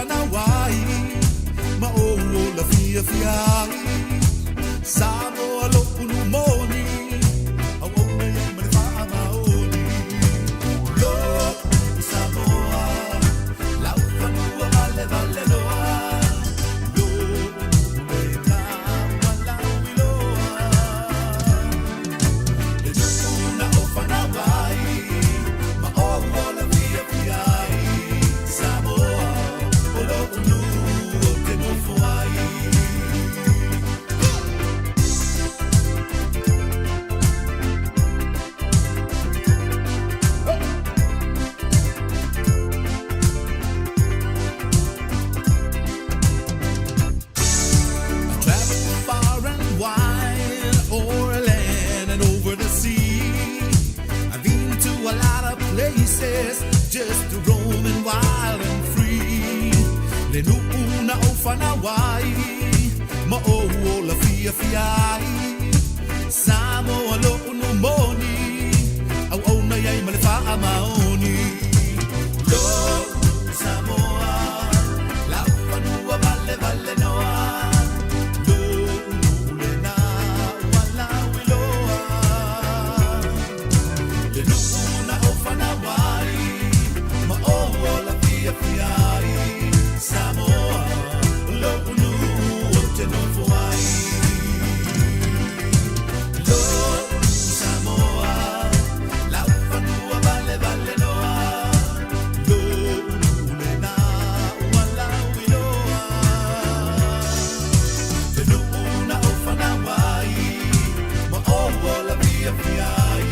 fanau ai ma ou ola fiafia ai. Samoa lo'u nuu moni, auauna i ai ma le faamaoni. Lo'u Samoa, lau fanua valevale loa, lo'u nuu lena ua lauiloa. Le nuu na ou fanau ai ma ou ola fiafia ai. Samoa, o lo'u nuu ou te nofo ai. I've traveled far and wide, o'er land and over the sea. I've been to a lot of places, just to roaming wild and free. Le nuu na ou fanau ai ma ou ola fiafia ai. Samoa lo'u nuu moni, auauna i ai ma le faamaoni. Lo'u Samoa, lau fanua valevale noa, lo'u nuu lena ua lauiloa. Le nuu na ou fanau ai ma ou ola fiafia ai. Samoa, lo'u nuu ou te nofo ai. Lo'u Samoa, lau fanua valevale noa, lo'u nuu lena ua lauiloa. Le nuu na ou fanau ai ma ou ola fiafia ai.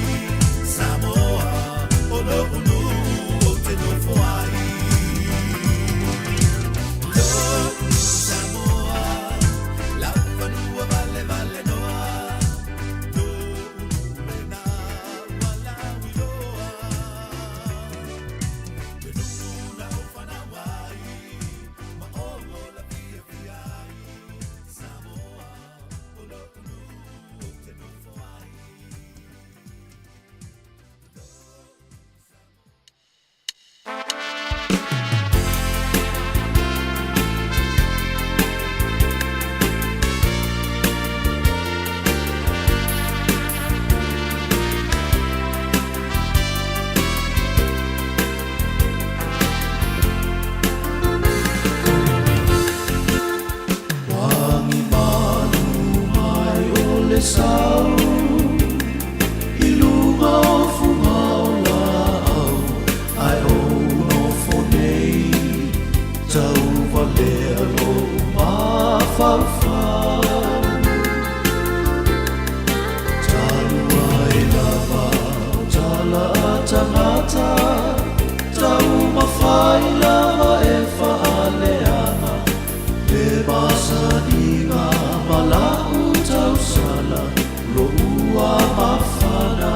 Samoa, o lo'u nuu ou te nofo ai. Lo'u Samoa, lau fanua valevale noa, lo'u nuu lena ua lauiloa. Le nuu na ou fanau ai ma ou ola fiafia ai. Samoa, o lo'u nuu ou te nofo ai. Lagi malu mai o le sau i luga o fuga o laau ae ou nofo nei tauvalea lou mafaufau. Talu ai lava o tala a tagata taumafai lava e faaleaga le masaniga ma lau tausala loua mafana.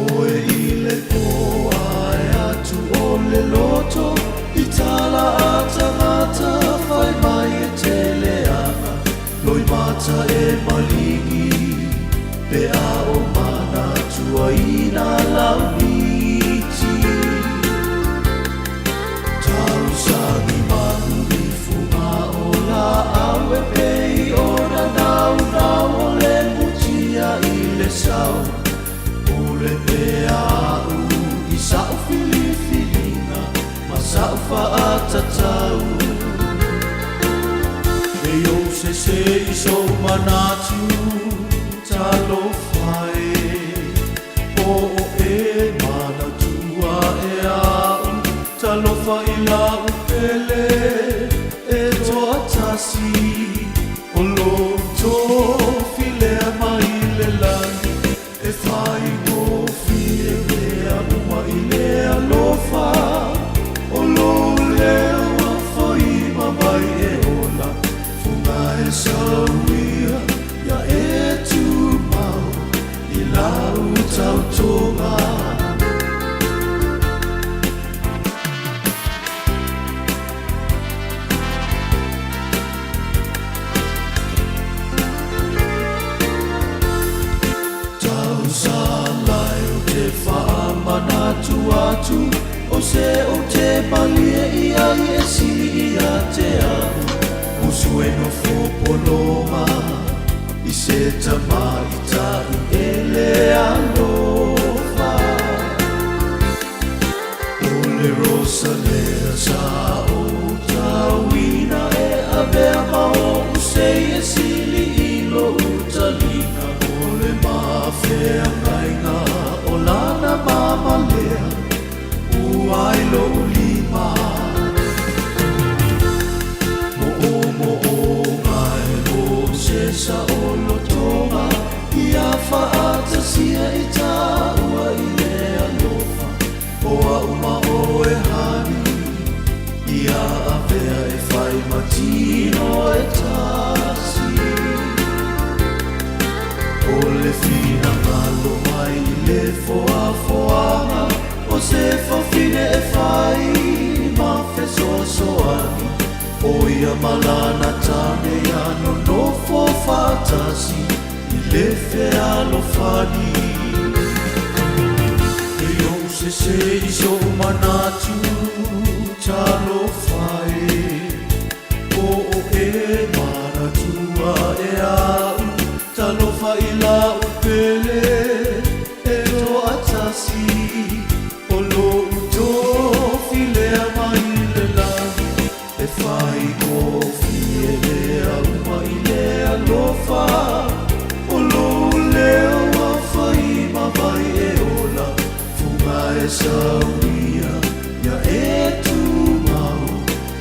Oe i le po ae atu o le loto i tala a tagata fai mai e teleaga loimata e maligi pe a o manatuaina laumiti. Tausagi manu i fuga o laau e pei ona naunau o le mutia i le sau o le pea au i sa'u filifiliga ma sa'u faatatau. E ou sese i sou manatu talofa e o o e manatua e a'u talofa i lau pele e toatasi o lou tofilea mai le lagi e faigofie mea uma i le alofa o lou leo afoima mai e ola fuga e sauia ia e tumau i lau tautoga. Tausalai o te faamanatu atu o se o te malie i ai e sili ia te a'u usu e nofo poloma i se tamaitai e le alofa. O le rosa lea sa ou tauina e avea ma o'u sei e sili i lo'u taliga. O le mafeagaiga o lana mama lea ua i lo'u lima. Mo'omo'oga e mo se sa'olotoga ia fa'atasia i tāua i le alofa o a'u ma oe hani ia avea e fai matino e tasi. O le finagalo mai i le foafoaga o se fafine e fai ma fesoasoani o ia ma lana tane ia nonofo fa'atasi i le fealofani. E ou sese i so'u manatu talofa e o o e manatua e a'u talofa i la'u pele e to'atasi o lo'u tofi lea mai le lagi e faigofie lea uma i le alofa o lou leo ua fai ma vai e ola fuga e sauia ia e tumau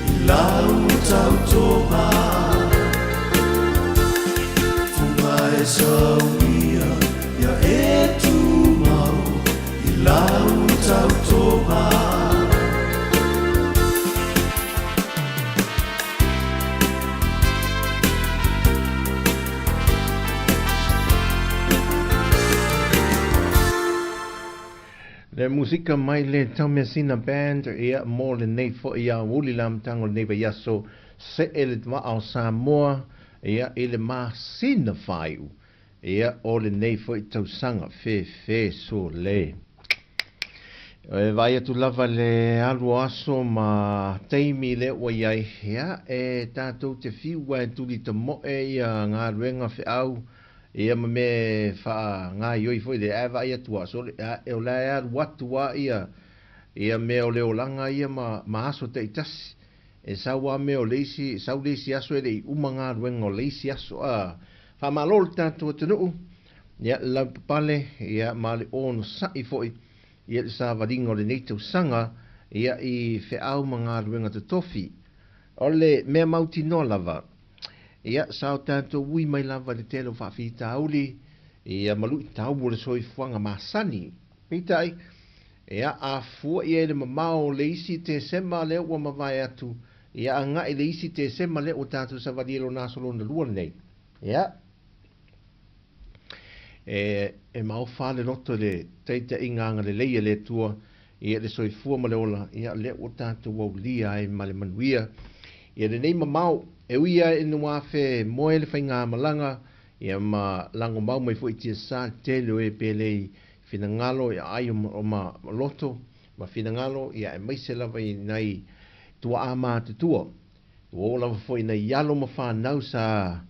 i lau tautoga fuga e sauia ia e tumau i lau tautoga. Le musika mai le Taumeasina Band, ia, mo lenei foi aoauli le amataga o lenei vaiaso, se'e le vaa o Samoa, ia, i le masina faaiu, ia, o lenei foi tausaga fefe sole. E vaai atu lava le alu o aso ma taimi lea ua i ai, ia, e tatou te fiu lava e tuli tamoe ia galuega feau, ia ma mea e faagaoioi foi lea, ae vaai atu lava, sole, o la e alu atu lava ia, ia mea o le olaga ia ma, ma aso taitasi. E sau lava mea o le isi, sau le isi aso e le i uma galuega o le isi aso. A, faamalo le tatou atunuu, ia, le laupapale, ia, ma le onosai foi, ia, le savaliga o lenei tausaga, ia, i feau ma galuega totofi. O le mea mautinoa lava, ia, sa o tatou ui mai lava i le tele o faafitauli, ia, ma luitau o le soifuaga masani. Peitai, ia, a fua i ai le mamao o le isi Tesema lea ua mavae atu, ia agai i le isi Tesema lea ua tatou savalia i lona aso lona lua lenei. Ia, e, e maofa le loto i le taitaiga agalelei a le Atua, ia le soifua ma le ola, ia lea ua tatou aulia ai ma le manuia. Ia lenei mamao, e ui lava ina ua afe moe le faigamalaga, ia ma lagomau mai foi i tiasa le tele o e pelei finagalo i aai o ma loto ma finagalo, ia aemaise lava i nai tuaa matutua. Ua oo lava foi i nai alo ma fanau sa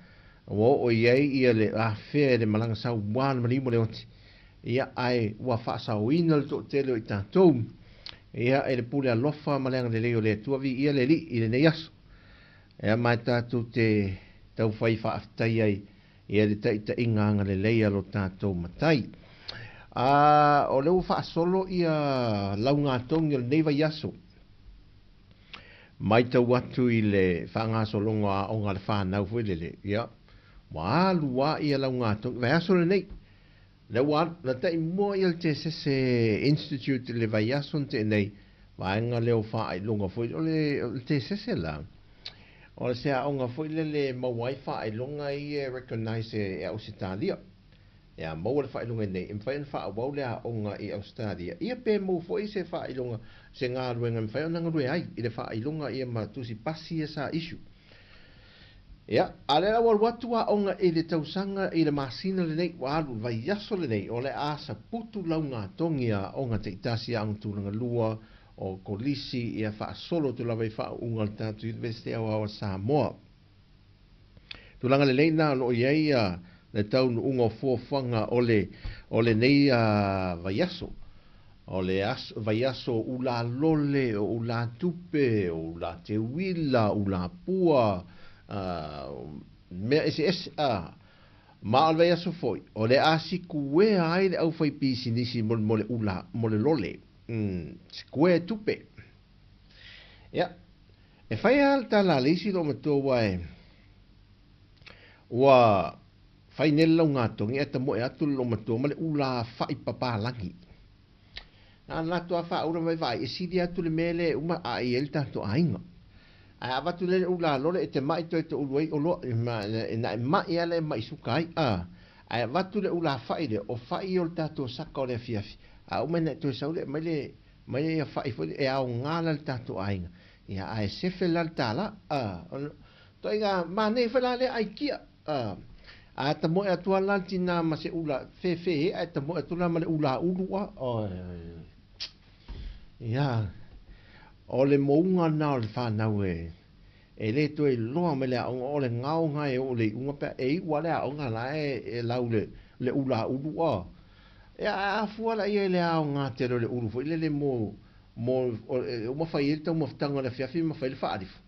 ua oo i ai ia le afea i le malaga saua le maliu ma le oti, ia ae ua faasaoina le toatele o i tatou, ia e le pule alofa ma le agalelei o le Atua. Viia le Alii i lenei aso, ia ma e tatou te taufai faafetai ai ia le taitaiga agalelei a lo tatou Matai. A o lea ua faasolo ia laugatogi o lenei vaiaso, matau atu i le faagasologa o aoga a le fanau foi lele, ia, ua alu lava ia laugatogi, vaiaso lenei, lea ua alu, na tai mua ia le Tesese Institute i le vaiaso na tea nei, vaega lea o faailoga foi, o le, o le Tesese la, o se aoga foi lele e maua ai faailoga ia e recognize e Ausetalia. Ia maua le faailoga i inei, e mafai ona faaauau le aoga i Ausetalia, ia pe maua foi se faailoga, se galuega e mafai ona galue ai i le faailoga ia ma tusi pasi ia sa issue. Ia, a o lea la ua alu atu aoga i le tausaga i le masina lenei, ua alu i le vaiaso lenei, o le a saputu laugatogi a aoga taitasi, aoga tulaga lua, o kolisi ia faasolo atu lava i faauuga o le tatou Iunivesite Aoao a Samoa. Tulaga lelei na o lo o i ai le taunuuga o fuafuaga o le o lenei vaiaso. O le aso, vaiaso o ulalole, o ulatupe, o ulateuila, ulapua, mea eseese. Ma o le vaiaso foi, o le a sikuea ai le aufaipisinisi mo le, mo le ula, mo le lole. Sikuea tupe. Ia, e fai lava le tala a le isi loomatua aua e, ua fai nei le laugatogi ae tamoe atu le loomatua ma le ula fa'i papalagi. Na ona latou lava faaula mai vaai e sili atu le mea lea e uma aai ai le tatou aiga. Ae a avatu lea le ula lole e te ma'i toe toulu ai oloa ma e na e ma'i lava la e ma'i suka ai. A, ae avatu le ula fa'i lea, o fa'i ia o le tatou saka o le afiafi, a uma ina e toe sau lea e aumai le mai ia fa'i foi e aoga la le tatou aiga. Ia ae sefe la le tala a ituaiga manaia foi la lea aikia a a tamoe atu lava la le tina ma se ula fefe e ae tamoe atu la ma le ula ulu a oi ia o le mouga lena o le fanau e e le toe iloa mai le aoga o le gaoga e oo i le iuga pe a e iu lava le aoga la e lau le le ula ulu a ia ae a fua la i ai le aoga tele o le ulu foi lele mo mo e uma fai ai le taumafataga o le afiafi ma fai le faalifo.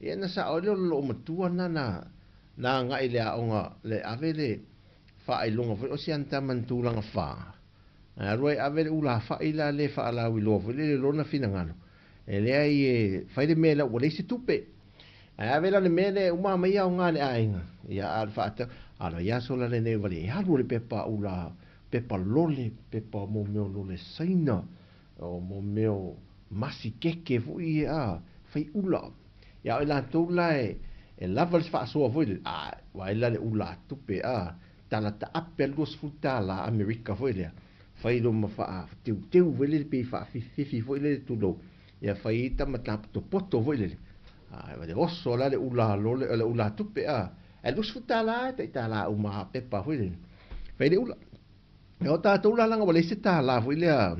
Ia na sao ai lea o le loomatua lena na na agai i le aoga le ave le faailoga foi o si ana tama na tulaga fa. Ae alu ai ave le ulafa'i la le faalauiloa foi lele i lona finagalo. E leai e fai le mea lea ua leai se tupe. Ae ave la le mea lea e uma mai aoga i le aiga. Ia a o le faatau, a o le vaiaso la lenei o vale e alu o le pepa ula, pepa lole, pepa mo mea o lole Saina, O mo mea o masi keke foi ia a, fai ula. Ia o i latou la e, e lava le faasoa foi lele, a, vaai la le ula tupe a, tala taape a le $20 Amerika foi lea, fai loa ma faateuteu foi lele pei faafififi foi lele tulou, ia fai ai tama tapotopoto foi lele. A, le oso la le ula lole, le ula tupe a, ae $20 e tai tala uma pepa foi lele. Fai le ula. E o tatou la leaga ua leai se tala foi lea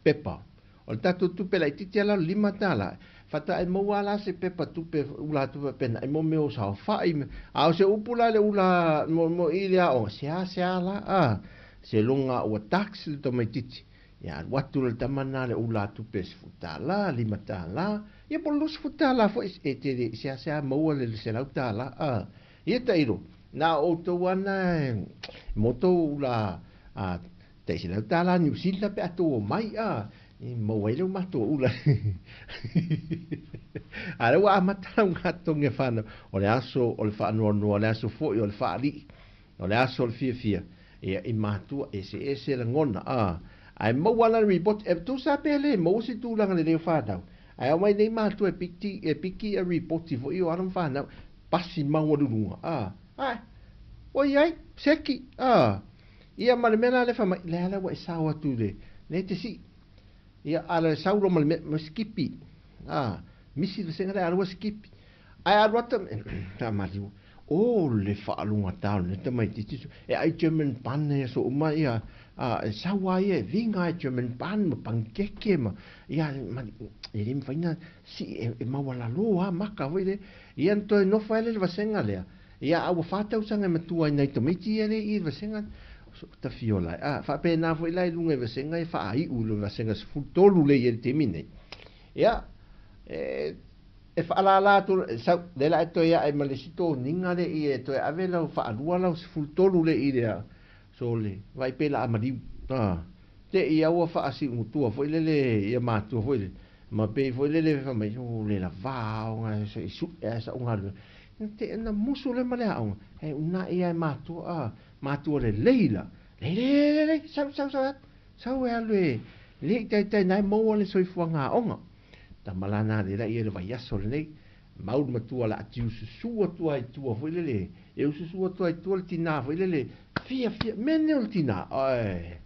pepa. O le tatou tupe laitiiti lava la o le $5. Faatoa e maua lava la se pepa tupe ula tupe faapena i mo mea o saofai. A o se upu la le ula mo i le aoga, seasea la a se loga ua tax le tamaitiiti. Ia alu atu la le tama lena le ula tupe $10, $5, ia po o le $20 foi e te le seasea maua le $100 a. Ia tailo, na o outou lava na e mo tou ula a tai $100 Niu Sila pe a tou omai a e maua ai le matou ula. A lea ua amata lau gatogi e whanau. O le aso o le whaanoanoa, o le aso foi o le whaalii, o le aso o le fiafia. Ia i matua eseese lagona a. Ae maua la le report, e tusa pea le maua se tulaga lelei o whanau. Ae omai nei matua e piki, e piki e report foi o alo ma whanau. Pasi maualuluga, a, ae, ua i ai, seki, a. Ia ma le mea la lea fai mai, lea la ua e sao atu i le, lea e te sii. Ia, a le sau loa ma le mea, ma sikipi, a, misi le vasega lea, alu ua sikipi. Ae alu atu, sa maliu, o le faalugata o lenei tamaitiiti, e ai German bun e aso uma, ia, a, e sau lava ia e viga e German bun ma panikeke ma, ia, ma, e le mafai ona sii e maualalo lava maka foi lea. Ia na toe nofo ai lea i le vasega lea, ia a ua 4 tausaga e matua ai nai tamaiti ia lea i i le vasega, tafiola ai. A, faapena foi la i luga i vasega e faaiu i le vasega 13 lea i ai i le taimi nei. Ia, e, e faalala atu, sau, lea la e toe ae ma le isi toniga lea i e toe ave lau faalua lau 13 lea i lea, sole, vaai pe la a maliu. A, te i a ua faasiugutua foi lele ia matua foi lele, ma pei foi lele fai mai, o le lava aoga se i suʻe ae sa'u galuega. Na te na musu lea ma le aoga, e unaʻi lava e matua, a, matua lelei la. Lei, lei, lei, lei, sau, sau, sau atu, sau e alu e le i taitai na e maua le soifuaga aoga. Tama la na le la ia le vaiaso lenei, mau le matua la ati ususu atu ai tua foi lele, e ususu atu ai tua le tina foi lele, fia fia, mea nei o le tina, oe,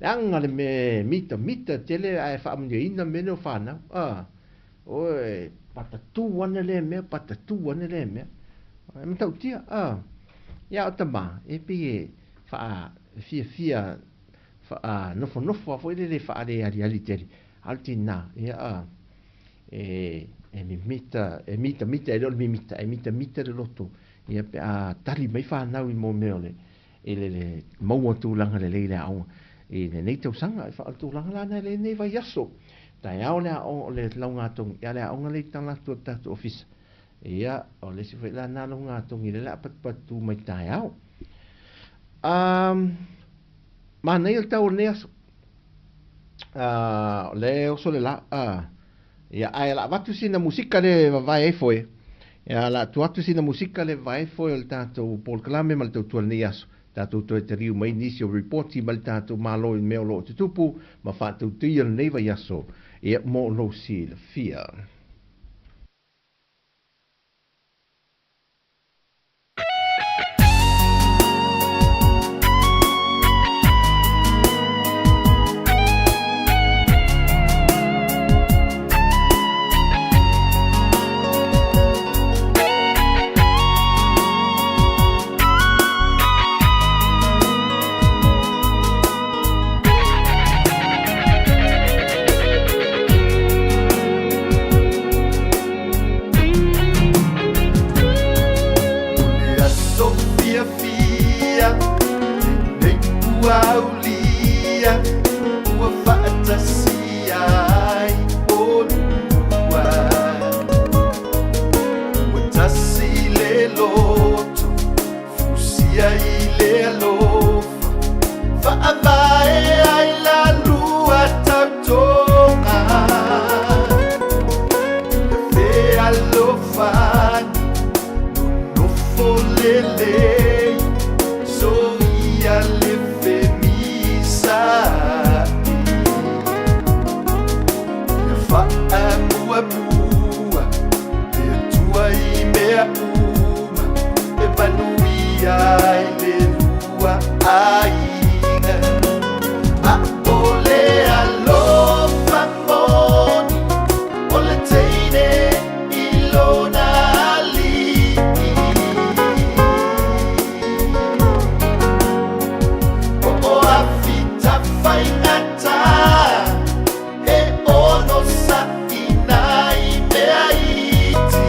leaga le mea mita mita tele ae faamanuiaina mea nei o fanau, a, oe, patatū ane lea mea, patatū ane lea mea, e matautia, a, ia o tama, e pei e faa fiafia faa nofonofo foi lele faalealiali tele. A o le tinā, ia, a, e, e mimita, e mitamita, e le o le mimita, e mitamita le loto, ia, pe a tali mai fanau i mō mea o le, i le, le maua tulaga lelei i le aoga i lenei tausaga. E faaletulaga la na i lenei vaiaso. Taeao le aoga o le laugatogi, ia le aoga lea i tala atu o le tatou ofisa. Ia, o le isi foi la na laugatogi lea o le a patupatu mai taeao. Um, manaia le tau o lenei aso. Uh, o le oso le la, uh, ia, ae la avatu sina musika le vavae ai foe. Ia, la atu atu sina musika le vavae ai foe o le tatou polokalame ma le tautua lenei aso. Tatou toe taliu mai nisi o ripoti mai le tatou Malo i mea o lo o tutupu ma faatautuia lenei vaiaso, ia, mo lou silafia. O le aso fiafia lenei ua aulia, ua faatasia ai olua. Ua tasi le loto, fusia i le alofa, faavae ai la lua tautoga. I le fealofani, nonofo lelei, soia le femisa'i. Ia faamuamua le Atua i mea uma, e manuia ai le lua aiga. A o le alofa moni o le teine i lona alii. Po o afi tafaigata, he ono sa'i nai mea iti.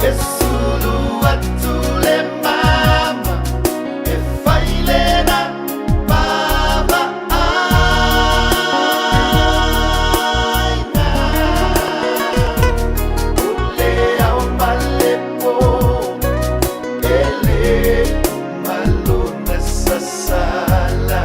E sulu atu le mama, e fai lena vaavaaina. O le ao ma le po, e le uma lona sasala.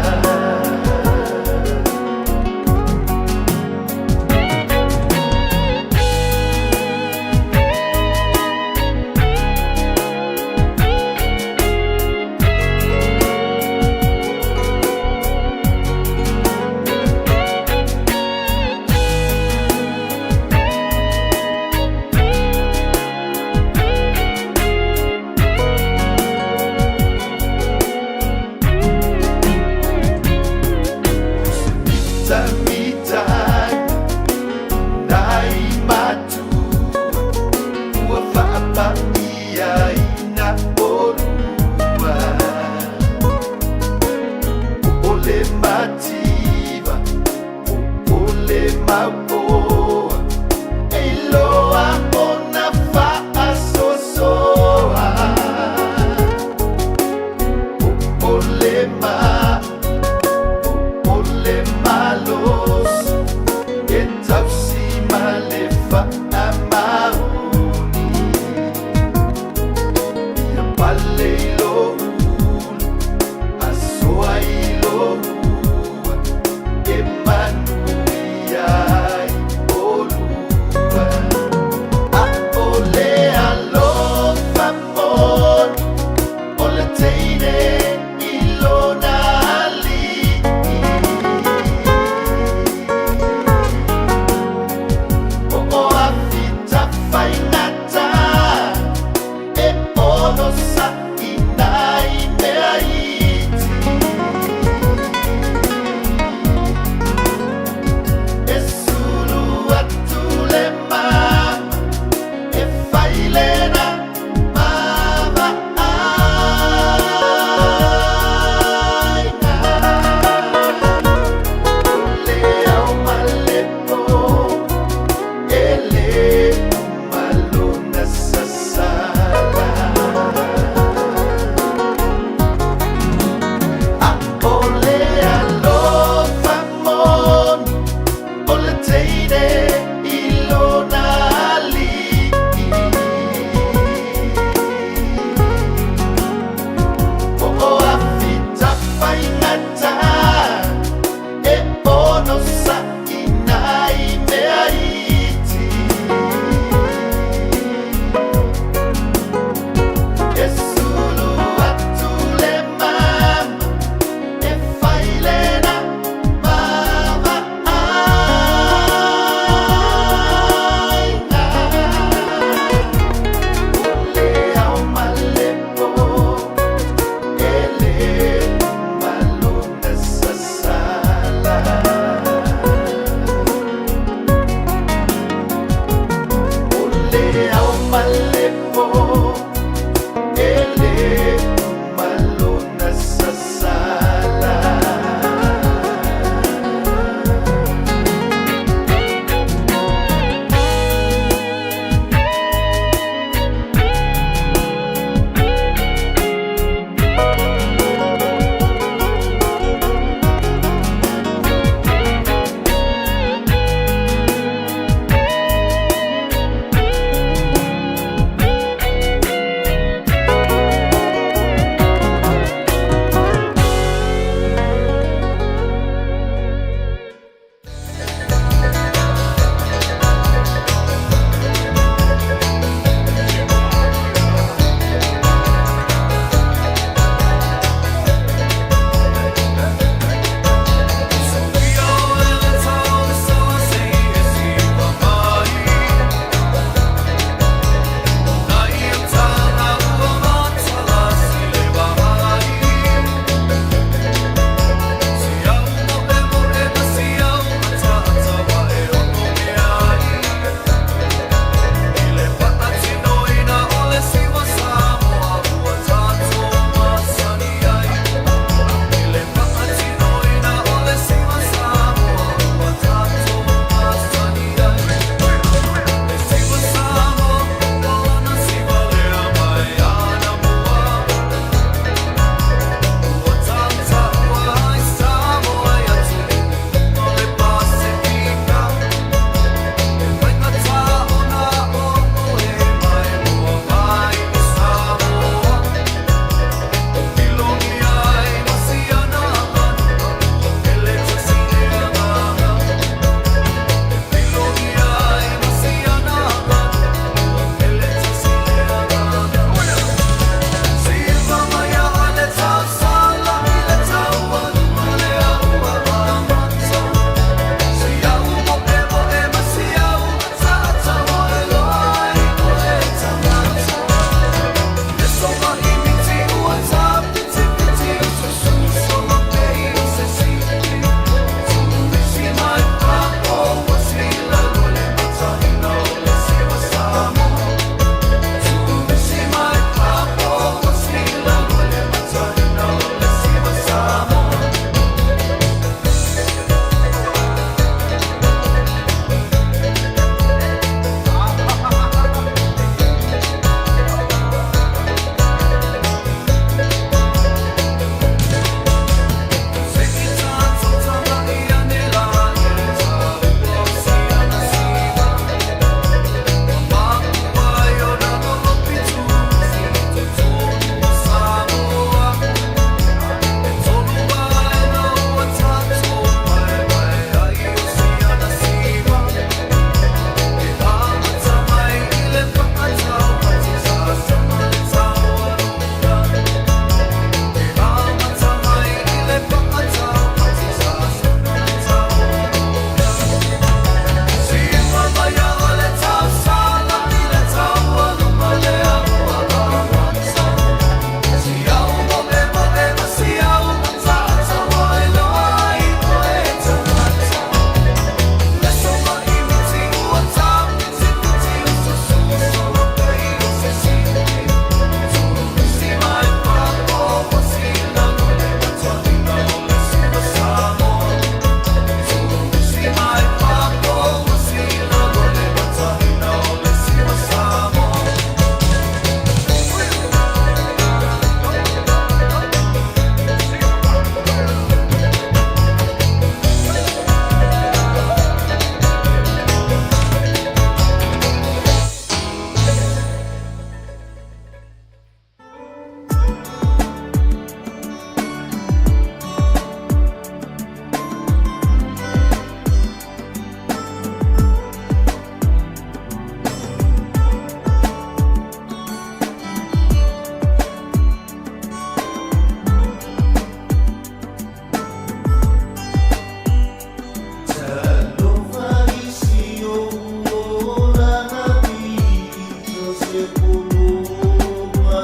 se puluma.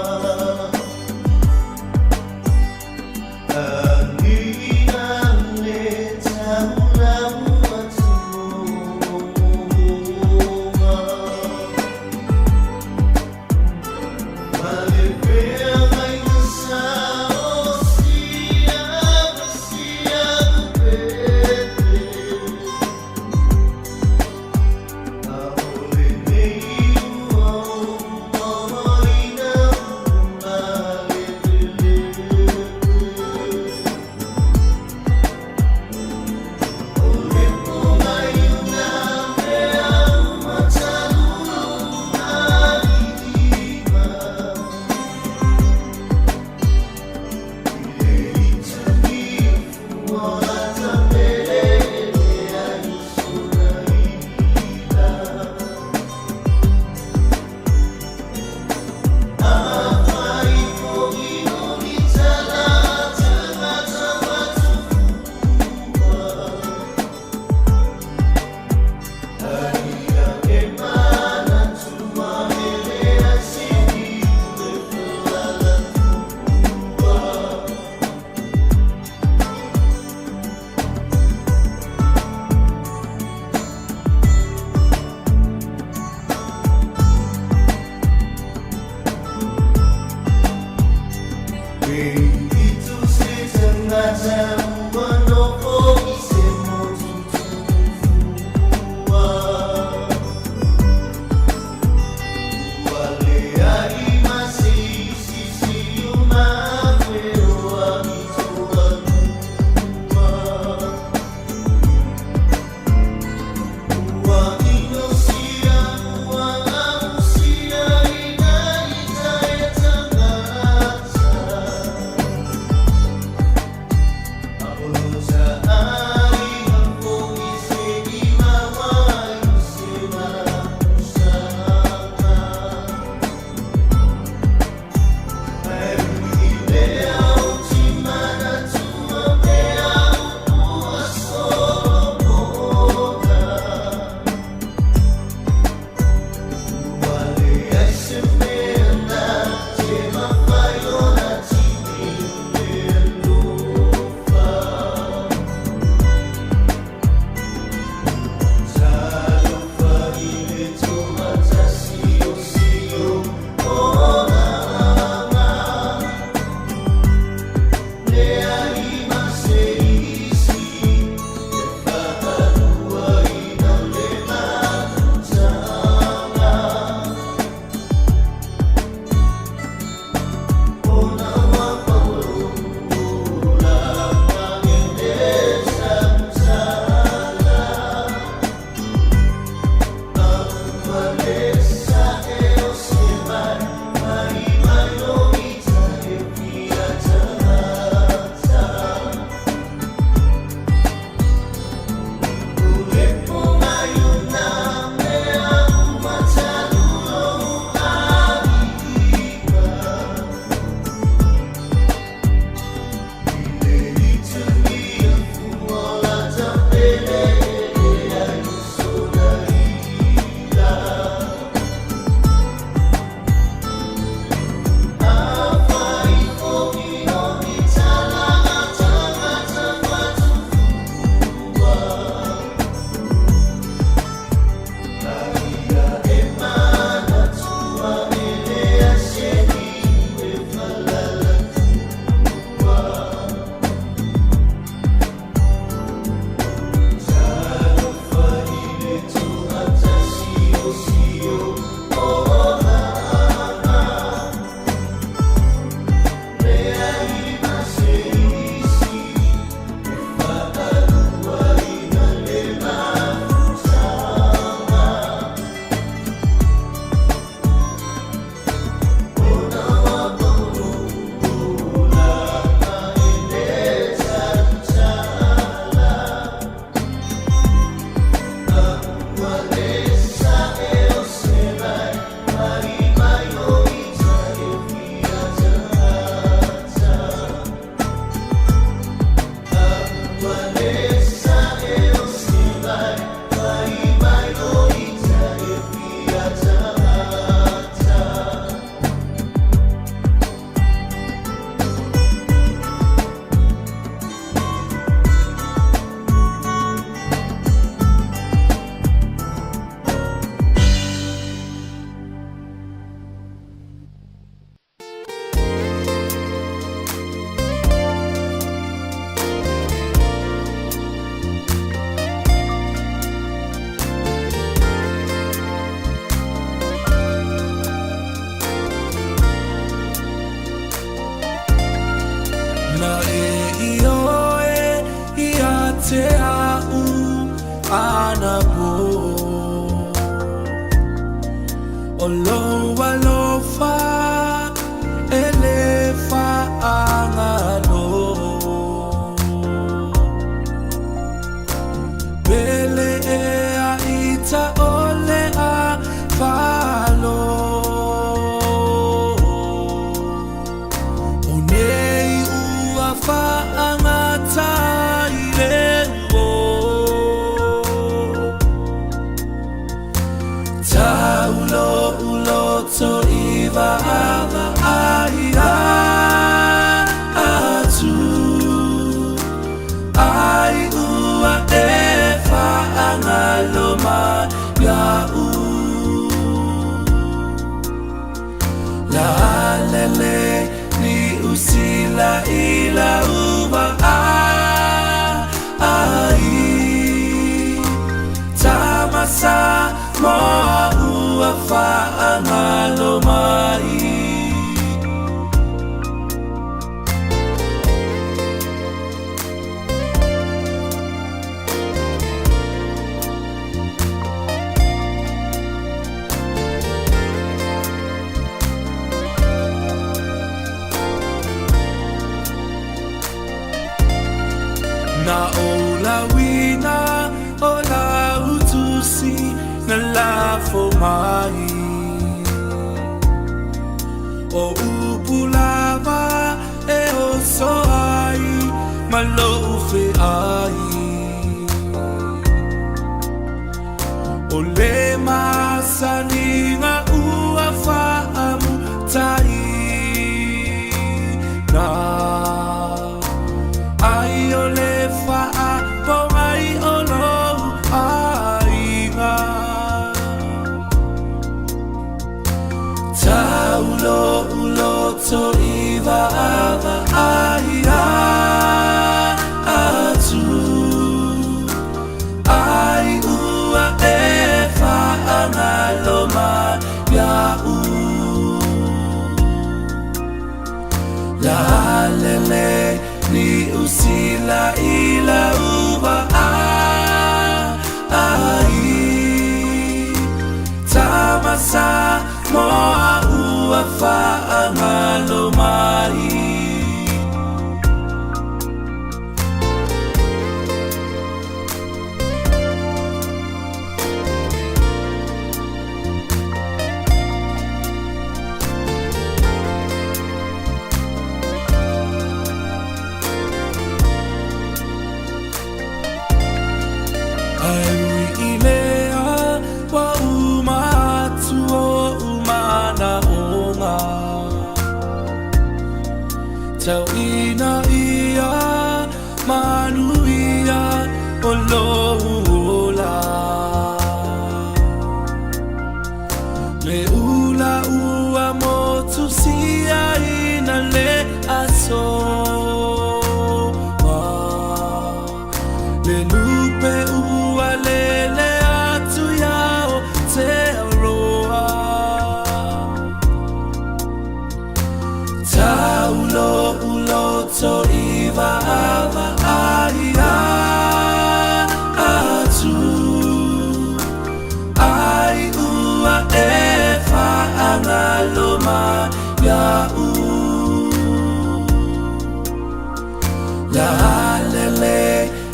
Agi ale taulau atuga. O lou alofa e le faagalo. Pele ea ita o le a falo. O nei ua faagata i le o. Taulo uloto i vaava ai atu. Ai ua e faagalo mai ia'u. La lele ni usila i la uva ai. Tamasa moa ua faagalo mai. Na o lauina o la utusi na lafo mai. O upu lava e o so ai ma lou feai. O le masaniga ua faamutai na. Ai o le faapogai o lou aiga. Taulo uloto i vaava ai atu. Ai ua e faagalo mai ia'u. La lele ni usila i la uva ai. Tamasa moa ua faagalo mai. Ai ui i lea ua uma atu o umana onga. Tau ina ia manuia o lou ola. Le ula ua motu sia ina le aso. Le lupe ua lele atu ia o te aroa. Taulo uloto i vaava ai atu. Ai ua e faagalo mai ia'u. La lele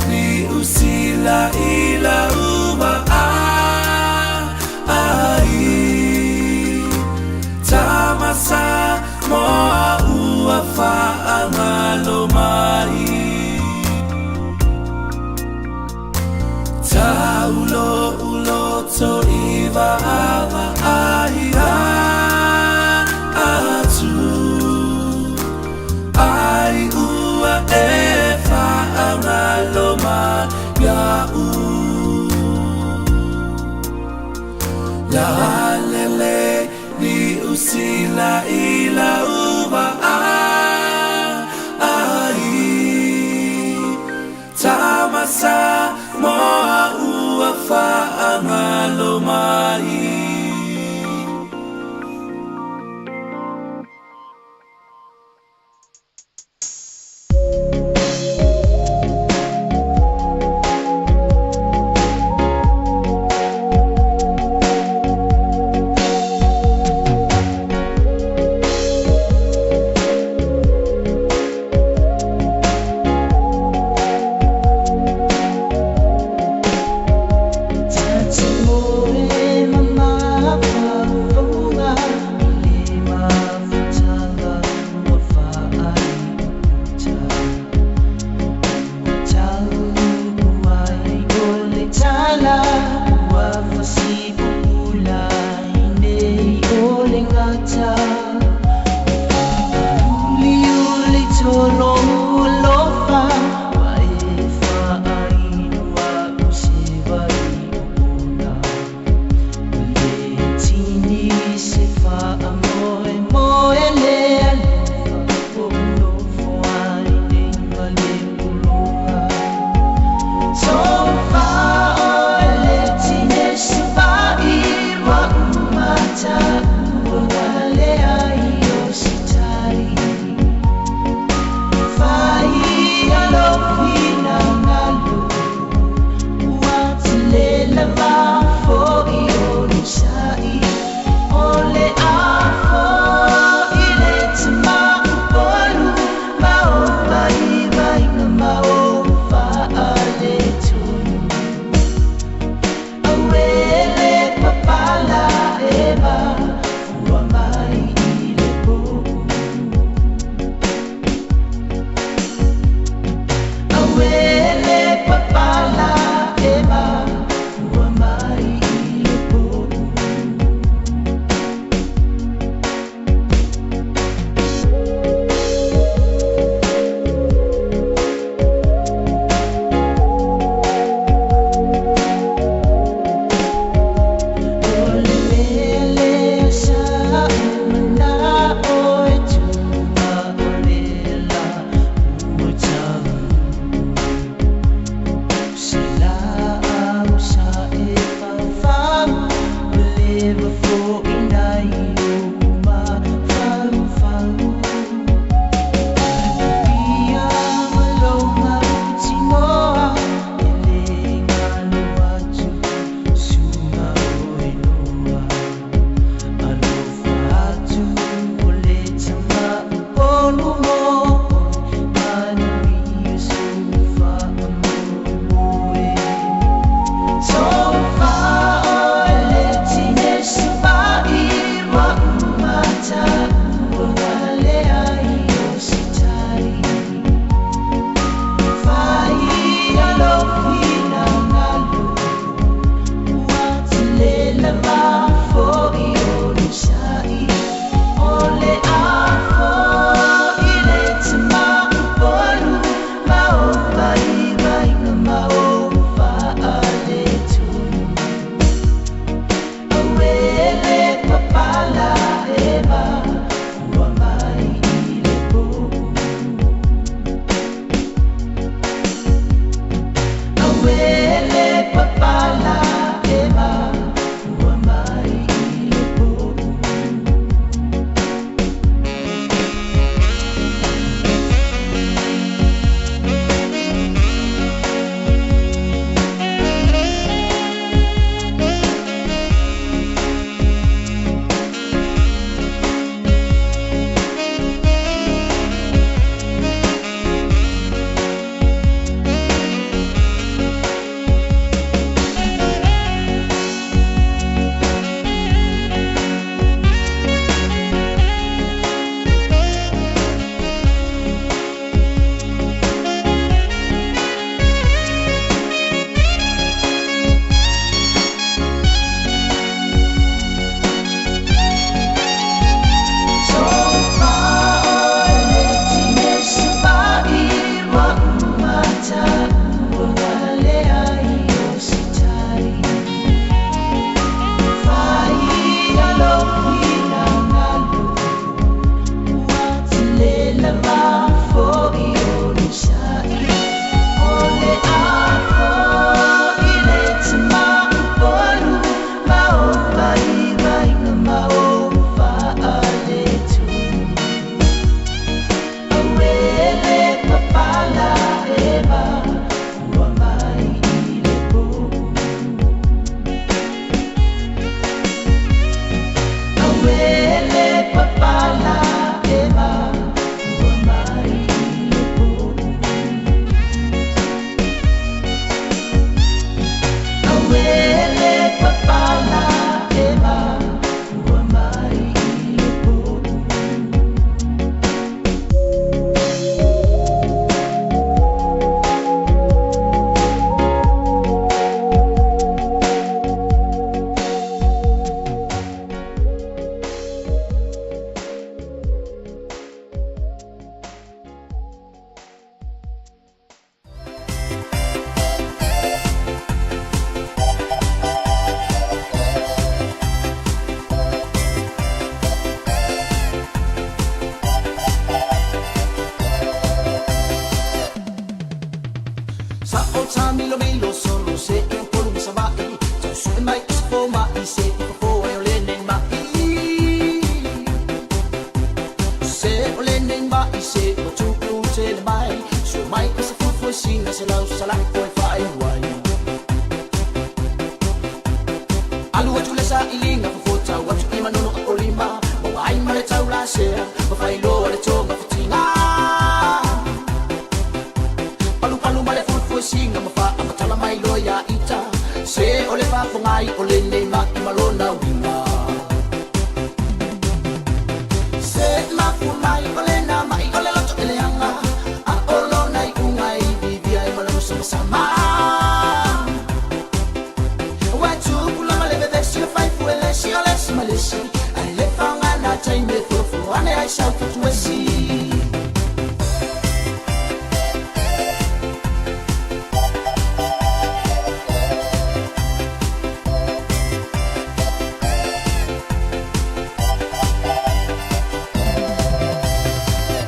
ni usila i la uva ai. Tamasa moa ua faagalo mai. Taulo uloto i vaava ai atu. Ai ua e faagalo mai ia'u. La lele ni usila i la uva ai. Tamasa moa ua faagalo mai. Uliuli tolo alofa Ma e whaainu au se vai o ona. O le tini se whaa moe moe le alofa O nofo ai nei ma le pologa. So far, le tine se vai wa umata ua le ai. ma'i se ua tupu tele mai Sua mai o se fuefuesina se lau sala'i toe faaiu ai. Alu atu le sailiga fofotau atu i Manono a o lima Maua ai ma le taulasea ma failoa le togafitiga. Palupalu ma le fuefuesiga ma faamatala mai loa iā ita Se o le faafogai o lenei ma'i ma lona uiga. Se mafua mai o lena ma'i o le loto e leaga A o lona iuga e ivivia e malama samasama. Ua tupu lava le vevesi o fai fuelesi o le isi ma le isi Ae le faaaogaina taimi e folofolo ane ai sau fatuesi.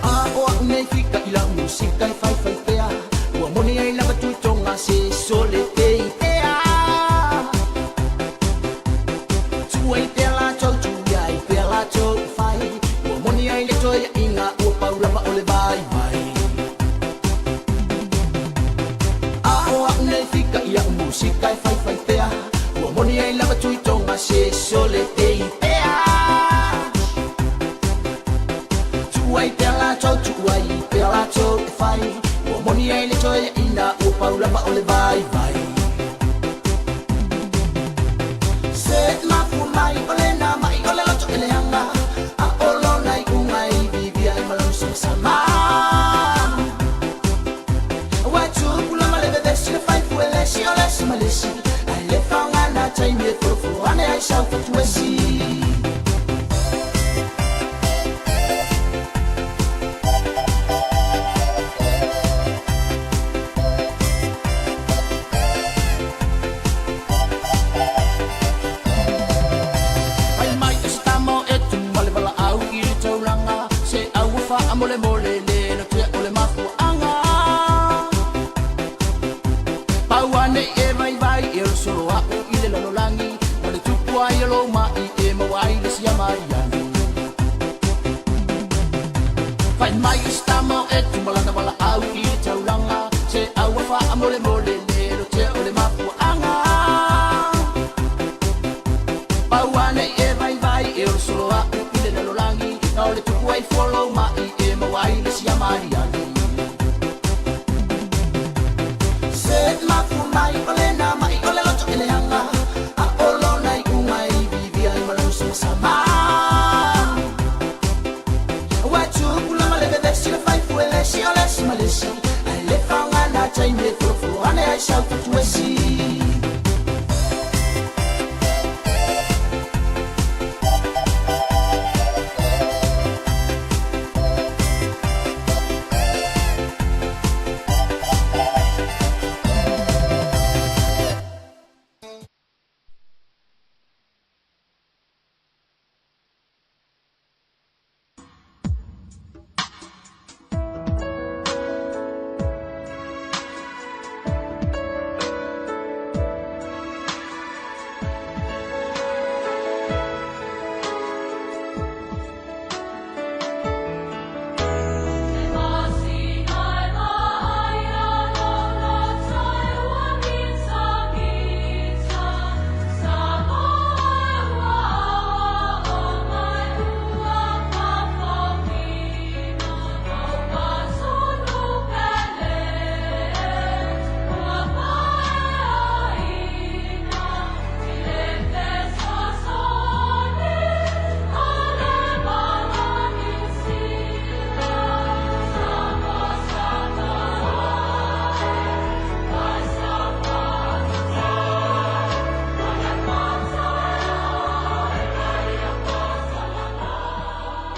A o a'u nei fika i lau musika e faifai pea Ua moni ai lava tuitoga se sole te i pea Tua i pea latou tuia i pea latou fai Ua moni ai le toeaiga ua pau lava o le vaivai. A o a'u nei fika i a'u musika e faifai pea Ua moni ai lava tuitoga se sole te i pea Tua i pea latou tua i pea latou e fai Ua moni ai le toeaiga ua pau lava o le vaivai. Se mafua mai o lena ma'i o le loto e leaga A o lona iuga e ivivia e malama samasama. Ua tupu lava le vevesi le fai fuelesi o le isi ma le isi Ae le faaaogaina taimi e folofolo ane ai sau fatuesi. Fai mai o se tama o Etu ma le valaau i le taulaga Se au ua faamolemole le lotea o le mafuaaga Pau ane i e vaivai e olo solo a'u i le lalolagi Ma le tupu ai o lou ma'i e maua ai le siamariali. Fai mai o se tama o Etu ma lana valaau i le taulaga Se au ua faamolemole le lotea o le mafuaaga Pau ane i e vaivai e olo solo a'u i le lalolagi Na o le tupu ai fua lou ma'i e maua ai le siamariali. Se mafua mai o lena ma'i o le loto e leaga A o lona iuga e ivivia e malama samasama. Ua tupu lava le vevesi le fai fuelesi o le isi ma le isi Ae le faaaogaina taimi e folofolo ane ai sau fatuesi.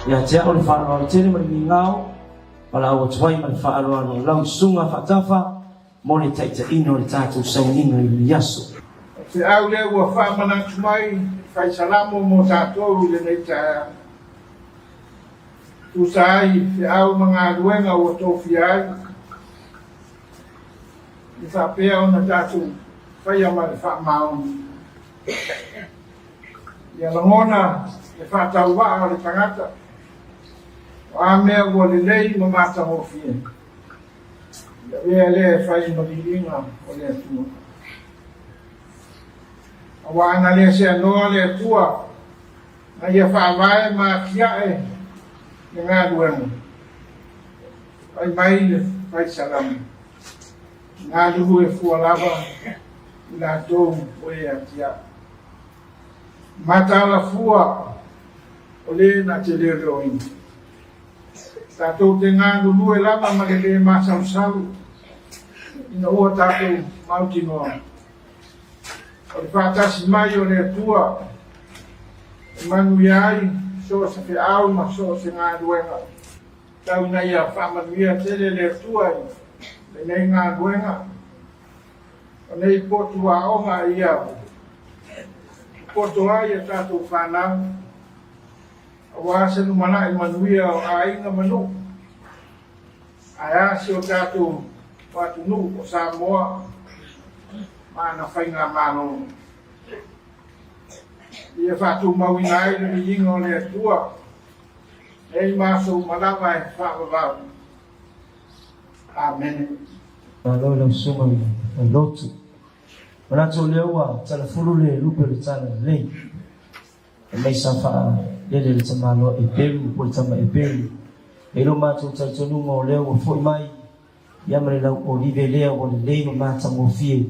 Ia te au le faaaloalo tele ma le migao, valaau atu ai ma le faaaloalo i lau susuga faatafa mo le taitaiina o le tatou sauniga i lenei aso. O te au lea ua faamanatu mai e fai salamo mo tatou i lenei taeao. Tusa ai feau ma galuega ua tofia ai, e faapea ona tatou faia ma le faamaoni. Ia lagona le faatauvaa o le tagata. O a mea ua lelei ma matagofie, ia avea lea e fai ma viiga o le Atua. Auā ana le seanoa le Atua na ia faavae ma atiae le galuega, fai mai le fai salamo, Galulue fua lava i latou o e atiae. Mataala fua o le na te leoleoina. Tatou te galulue lava ma le lē masalusalu ina ua tatou mautinoa o le faatasi mai o le Atua e manuia ai so o se feau ma so o se galuega. Tau ina ia faamanuia tele le Atua i lenei galuega o nei potu aoga ia poto ai a tatou fanau aua se lumanai manuia o aiga ma nuu, ae a si o tatou atunuu o Samoa ma ana faigamalo. Ia faatumauina ai le viiga o le Atua nei ma aso uma lava e faavavau. Amene. Malo i lau susuga i le lotu. Manatu o lea ua talafulu le lupe o le tala lelei. E mai sa faalele le tamaloa Eperu po o le tama Eperu. E i lo matou talitonuga o lea ua foi mai ia ma le lau olive lea ua lelei ma matagofie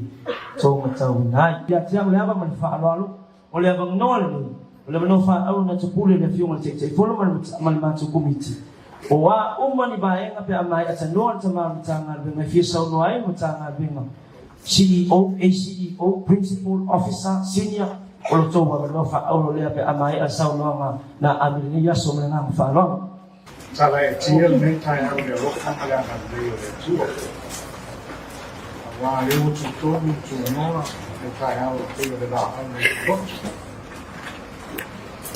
tou matauina ai. Ia te au le ava ma le faaaloalo, o le avanoa lenei, o le avanoa faaauro na tupule le Afioga i le Taitaifono ma le matou Komiti. O a uma ni vaega pe a maea tanoa le tama o le Matagaluega e fia saunoa ai le Matagaluega, CEO, ACEO, Principal, Officer, Senior, o lo outou avanoa faaauro lea pe a maea le saunoaga na ave i lenei aso ma le agaga faaaloalo. Tala e tia lenei taeao i le alofa ma le agalelei o le Atua. Aua lea ua tutonu i tuanoa le taeao e pei o le laau mai le loto.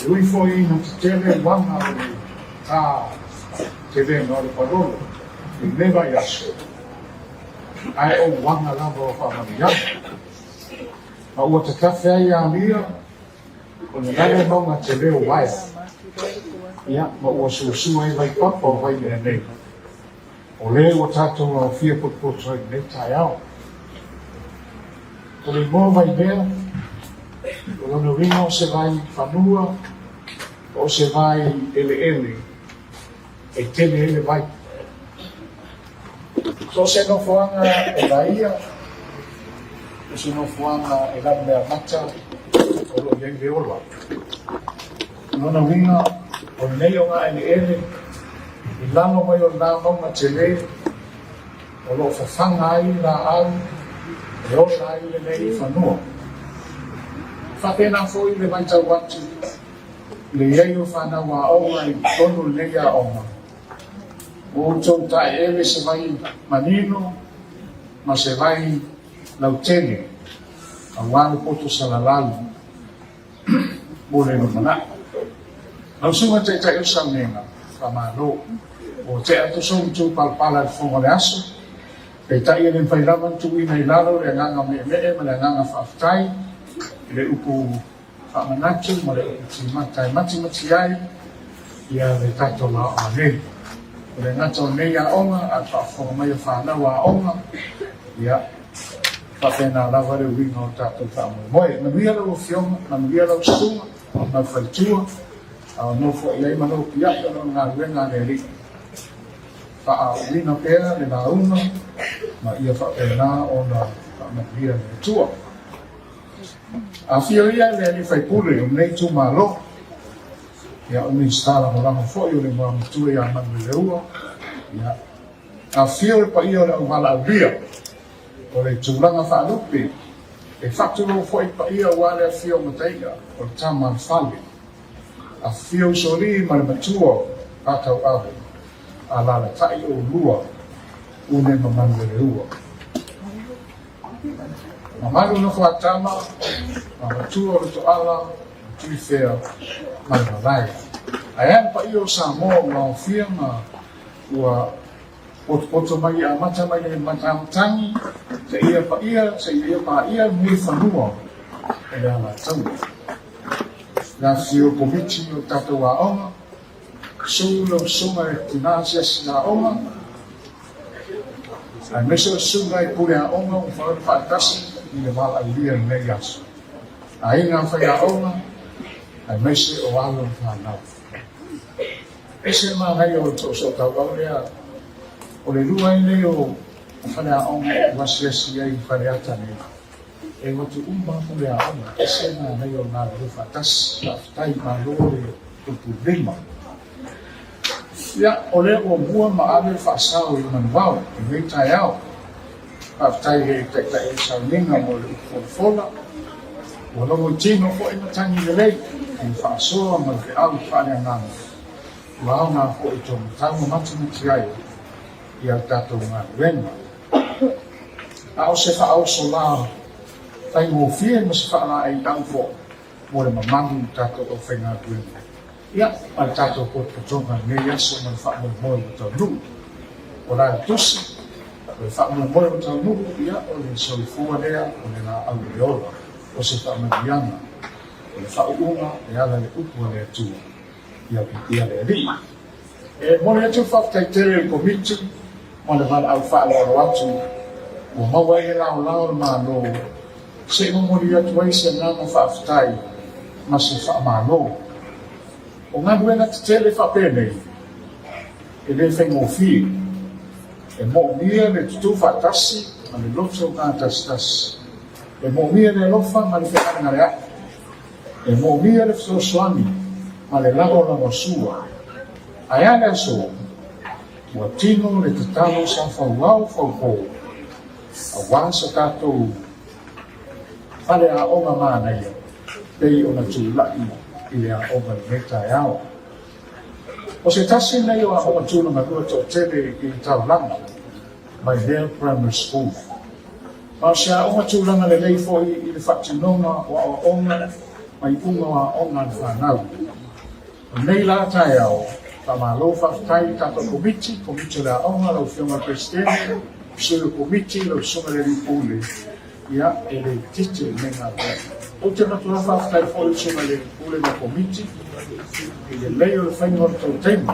E ui foi ina tetele uaga o le tā telega o le palolo i lenei vaiaso, ae o uaga lava o faamanuiaga. Ma ua tatafe ai alia o le lale mauga tele o Waea, ia, ma ua suasua ai vaipapa o Vaimea nei. O le ua tatou aofia potopoto ai i lenei taeao. O le igoa Vaimea, o lona uiga o se vai fanua, o se vai eleele e tele ai le vai. So o se nofoaga e laia, o se nofoaga e lanumeamata o lo o i ai le ola. O lona uiga, o lenei ogaeleele i lalo mai o lena mauga tele o lo o fafaga ai laau e ola ai lenei fanua. E faapena foi le matau atu i le i ai o fanau aoga i totonu o lenei aoga, Ua outou taeele se vai manino ma se vai lautele aua le poto salalau mo le lumanai. Lau Susuga Taitai o Saunega, faamalo. Ua tea atu sou matua palapala i le fofoga o le aso, peitai e le mafai lava ona tuuina i lalo le agaga meemee ma le agaga faafetai i le upu faamanatu ma le upu timata e matimati ai ia le tatou aoga nei. O le gata o nei aoga a le faafofoga mai o fanau aoga, ia faapena lava le uiga o tatou faamoemoe. Manuia lau Afioga, manuia lau susuga, lau faletua, a o nofo i ai ma lou piai ona o le galuega a le Alii. Faaauina pea le lauga ma ia faapena ona faamanuia le Atua. Afio ia le alii faipule o lenei itumalo, ia o Minisita Lagolago foi o le Igoamatua ia Manueleua, ia afio le paia o le auvalaaulia o le tulaga faalupe, e faatulou foi paia aua le afio o Mataia o le tama a le fale, afio Usoalii ma le matua o Patauave, alalatai oulua Une ma Manueleua. Mamalu nofo a tama, ma matua o le toala, ma Tuifea ma le malae. Ae a le paia o Samoa ua aofia ma ua potopoto mai i amata mai le matamatagi seia paia seia paia mulifanua o le Alataua. Le afifio o Komiti o tatou aoga. Susu lau Susuga i le Tina Asiasi Aoga, aemaise o le Susuga i Pule Aoga ua mafai ona faatasi i le valaaulia i lenei aso. Aiga Faiaoga, aemaise o alo ma fanau. Ese le manaia o le toosootauvau lea, o le lua ai nei o faleaoga ou asiasi ai i Faleata nei. E o atu uma lava pule aoga, ese le manaia o le galulue faatasi. Faafetai, malo le pulupululima. Ia, o lea ua mua ma ave le faasao i Manuvao i lenei taeao. Faafetai i le Taitai o le Sauniga mo le upu folafola. Ua logoitino foi matagi lelei i le faasoa ma le feau faaleagaga ua aoga foi i taumatau ma matimati ai i a tatou galuega. A o se faaoso la faigofie ma se faalaeiau foi mo le mamalu i tatou aufaigaluega, ia, ma le tatou potopotoga i lenei aso ma le faamoemoe ua taunuu. O la le Tusi, o le faamoemoe ua taunuu, ia, o le soifua lea, o le laau o le ola, o se faamanuiaga, o le faauuga e ala i le upu a le Atua, ia pikia le Alii. E momoli atu le faafetai tele i le Komiti ma le valaau faaaloalo atu ua maua ai le laolao o le Malo se i momoli atu ai se agaga faafetai ma se faamalo. O galuega tetele faapenei e le faigofie, e moomia le tutū faatasi ma le loto gatasitasi, e moomia le alofa ma le fegalegalea'i. E moomia le fesoasoani ma le lagolagosua. Ae a le aso? Ua tino le tatalo sa fauao faupo aua sa tatou faleaoga manaia pei ona tulai i le aoga i lenei taeao. O se tasi lenei o aoga tulagalua toatele i le taulaga, Vaivea Primary School. Ma o se aoga tulaga lelei foi i le faatinoga o aoaoga ma iuga o aoga a le fanau. O lenei la taeao, faamalo faafetai i le tatou Komiti, Komiti o le Aoga, lau Afioga i le Peresetene, Sui o Komiti, lau Susuga i le Alii Pule, ia, e le itiiti lenei galuega. Ou te matua faafetai foi i le Susuga i le Alii Pule ma le Komiti i le lelei o le faiga o le tou taimi.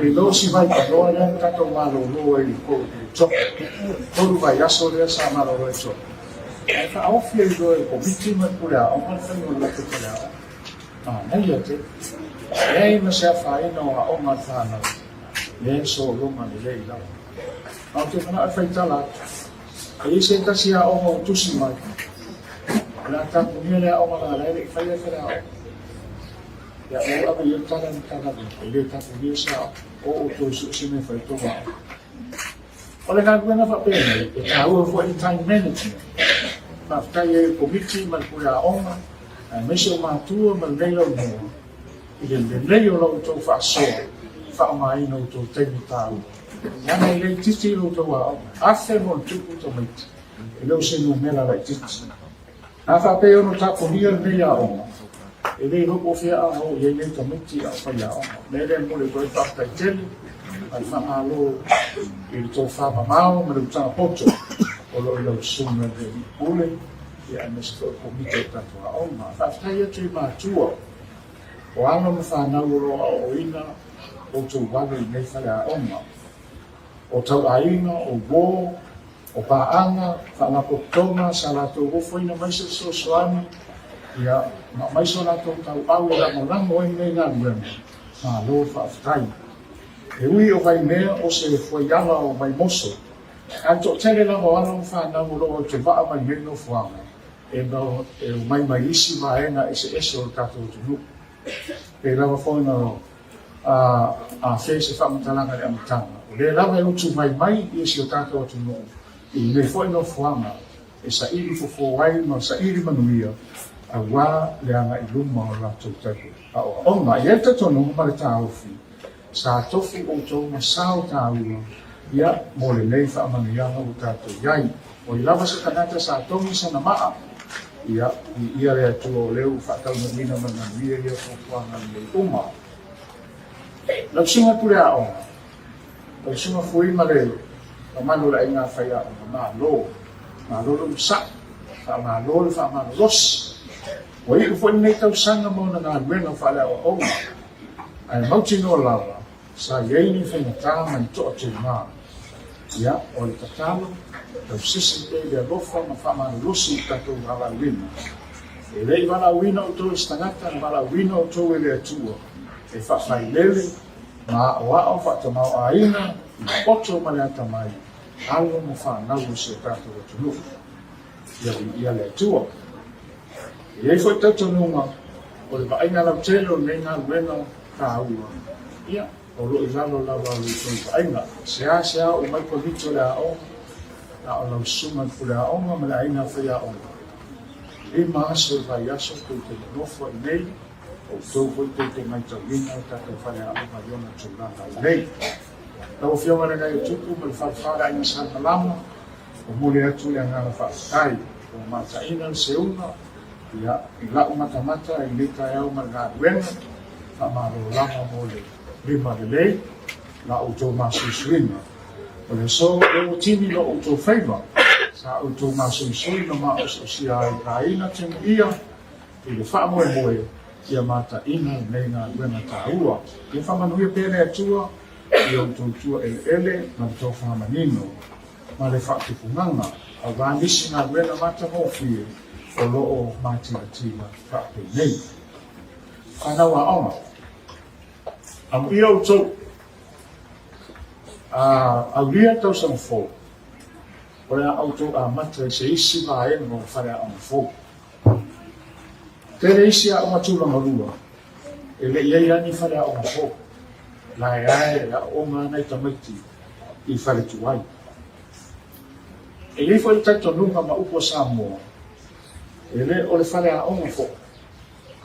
E le o si vaipanoa lea na tatou malolo ai i Togo, 3 vaiaso lea sa malolo ai i Togo, ae faaofi ai loa e le Komiti ma le Pule Aoga le faiga o le latou faleaoga. Manaia tele. Leai ma se afaina o aoga a le fanau, lea e sologa lelei lava. Ma ou te manao e faitala atu, e i ai se tasi aoga ua tusi mai, o le a tapunia le aoga leaga la e le i faia le faleaoga. Ia, ua ave i ai le tala i le Matagaluega, e le tapunia se aoga, o outou i so o se mea e fai ai tou aoga. O le galuega faapenei, e taua foi le time management. Faafetai ai i le Komiti ma le Pule Aoga, aemaise o matua ma lenei laumua, i le lelei o la outou faasoa e faaaogaina outou taimi taua. Leaga e le itiiti lo outou aoga, 1000+ tamaiti, e le o se numera laitiiti. A faapea e ono tapunia lenei aoga, e le iloa po o fea a oo i ai nei tamaiti a o faiaoga. O le mea lea e momoli atu ai le faafetai tele ma le faamalo i le tofa mamao ma le utaga poto o lo o i lau susuga i le Alii Pule aemaise foi o le Komiti o le tatou aoga. Faafetai atu i matua o alo ma fanau o lo o aoaoina outou alo i lenei faleaoga, o tauaiga, o uo, O paaga, faalapotopotoga sa latou ofoina mai se fesoasoani, ia, ma aumai so latou tauau e lagolago ai lenei galuega, malo faafetai. E ui o Vaimea o se fuaiala o Vaimoso, ae le toatele lava o alo ma fanau o lo o autovaa mai lenei nofoaga e omai mai isi vaega eseese o le tatou atunuu. Pei lava foi ona afea se faamatalaga i le amataga, o lea lava e utu mai mai i si o tatou atunuu i lenei foi nofoaga e saili fofo ai ma saili manuia aua le agai i luma o latou aoaoga. E i ai le talitonuga ma le taofi, sa tofu outou ma sao taua ia mo lenei faamanuiaga ua tatou i ai. Oi lava se tagata sa togi sana maa, ia, viia le Atua o lea ua faataunuuina ma le manuia ia fuafuaga lelei uma. Lau susuga pule aoga, lau susuga Fui ma le mamalu o le aiga faiaoga, malo, malo le onosai, faamalo le faamalolosi. Ua iu foi lenei tausaga ma ona galuega faaleaoaoga. Ae mautinoa lava, sa i ai ni faigata ma ni toatuga. Ia, o le tatalo, tausisi pea i le alofa ma faamalolosi i tatou valaauina. E le i valaauina outou e se tagata, na valaauina outou e le Atua e faafailele ma aoao faatamaoaiga i le poto ma le atamai, alo ma fanau o si o tatou atunuu. Ia viia le Atua. E i ai foi talitonuga o le vaaiga lautele o lenei galuega taua, ia, o lo o i lalo lava o lo outou vaaiga. E seasea oo mai Komiti o le Aoga, a o lau susuga i le Pule Aoga ma le Aiga Faiaoga, 5 aso o le vaiaso tou te nonofo ai nei, o outou foi tou te matauina le tatou faleaoga i ona tulaga lelei. Lau Afioga i le Gaiotupu ma le Falefa o le Aiga Sa Malama, Momoli atu le agaga faafetai ua mataina le seuga ia i la'u matamata i lenei taeao ma le galuega. Faamalo lava mo le lima lelei la outou masoisoiga. O le aso lea ua tini lo outou faiva sa outou masoisoi ma maosiosia ai laina timuia i le faamoemoe ia mataina lenei galuega taua. Ia faamanuia pea le Atua i outou tua eleele ma le tofa manino ma le faatupugaga aua nisi galuega matagofie o lo o matilatila faapenei. Fanau aoga, amuia outou a aulia le tausaga fou, o le a outou amata i se isi vaega o faleaoga fou. Tele isi aoga tulagalua e le i ai lava ni faleaoga fou, la e ae e aooga lava nai tamaiti i fale tuai. E i ai foi le talitonuga ma upu a Samoa, e le o le faleaoga foi,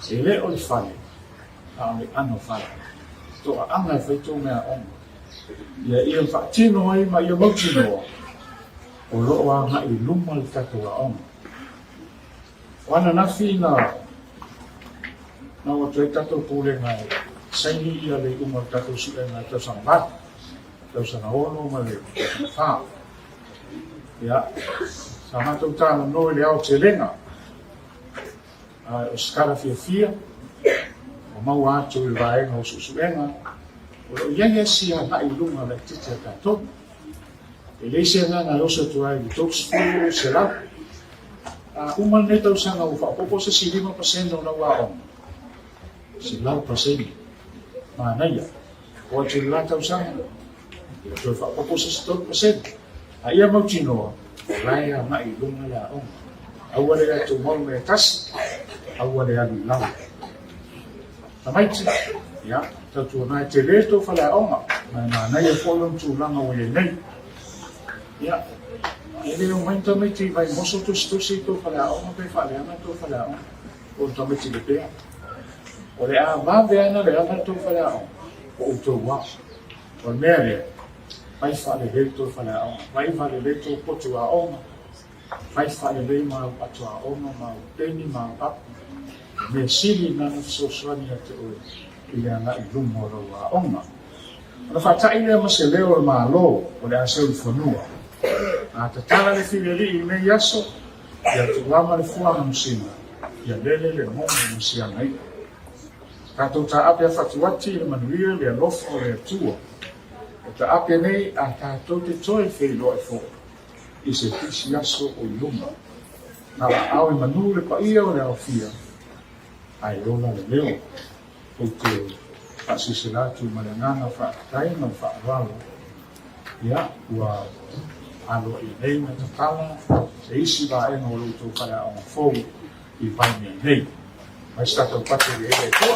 e le o le fale, a o le ano fale. Toaaga e fai tou meaaoga, ia ia faatino ai ma ia mautinoa o lo o agai i luma le tatou aoga. O ananafi na na o atu ai tatou pulega e saini ia le iuga o le tatou suega i tausaga 8, tausaga 6 ma le tausaga 4. Ia, sa matou talanoa i le aotelega, o se tala fiafia, ua maua atu i le vaega o suesuega, o lo o i ai esi agai i luga laitiiti a tatou. E leai se agaga e oso atu ai i le 30, 100. A uma lenei tausaga ua faaopoopo se isi 5% o lau aoga, 100%. Manaia. Oo atu i le la tausaga, ia toe faaopoopo se isi 3%. A ia mautinoa, o la e agai i luga le aoga. Aua le tumau mea e tasi, aua le alu i lalo. Tamaiti, ia, tautuana e tele tou faleaoga, ma e manaia foi ona tulaga ua i ai nei. Ia, e le omai ni tamaiti i Vaimoso tusitusi i tou faleaoga pe faaleaga tou faleaoga, po o ni tamaiti lepea. O le a vave lava ona leaga le tou faleaoga, o outou lava. O le mea lea, fai faalelei tou faleaoga, fai faalelei tou potu aoga, Fai faalelei ma au atoaoga ma au peni ma au apu, o mea sili na na fesoasoani ia te oe i le agai i luma o lau aoga. Ona faata'i lea ma se leo o le Malo o le a seu i fanua. A tatala le filialii i lenei aso, ia tuama le fuaga musina, ia lele le momo ma siaga i'a. Tatou taape a fatuati i le manuia le alofa o le Atua. O taape nei a tatou te toe feiloai foi. I se isi aso o i luma. Na laau i manu le paia o le aofia, ae ola le leo. Ou te faasilasila atu ma le agaga faafetai ma le faaaloalo, ia, ua aloaia nei na tatala se isi vaega o lo outou faleaoga fou i Vaimea nei. Mai se tatou patu i ai le Atua.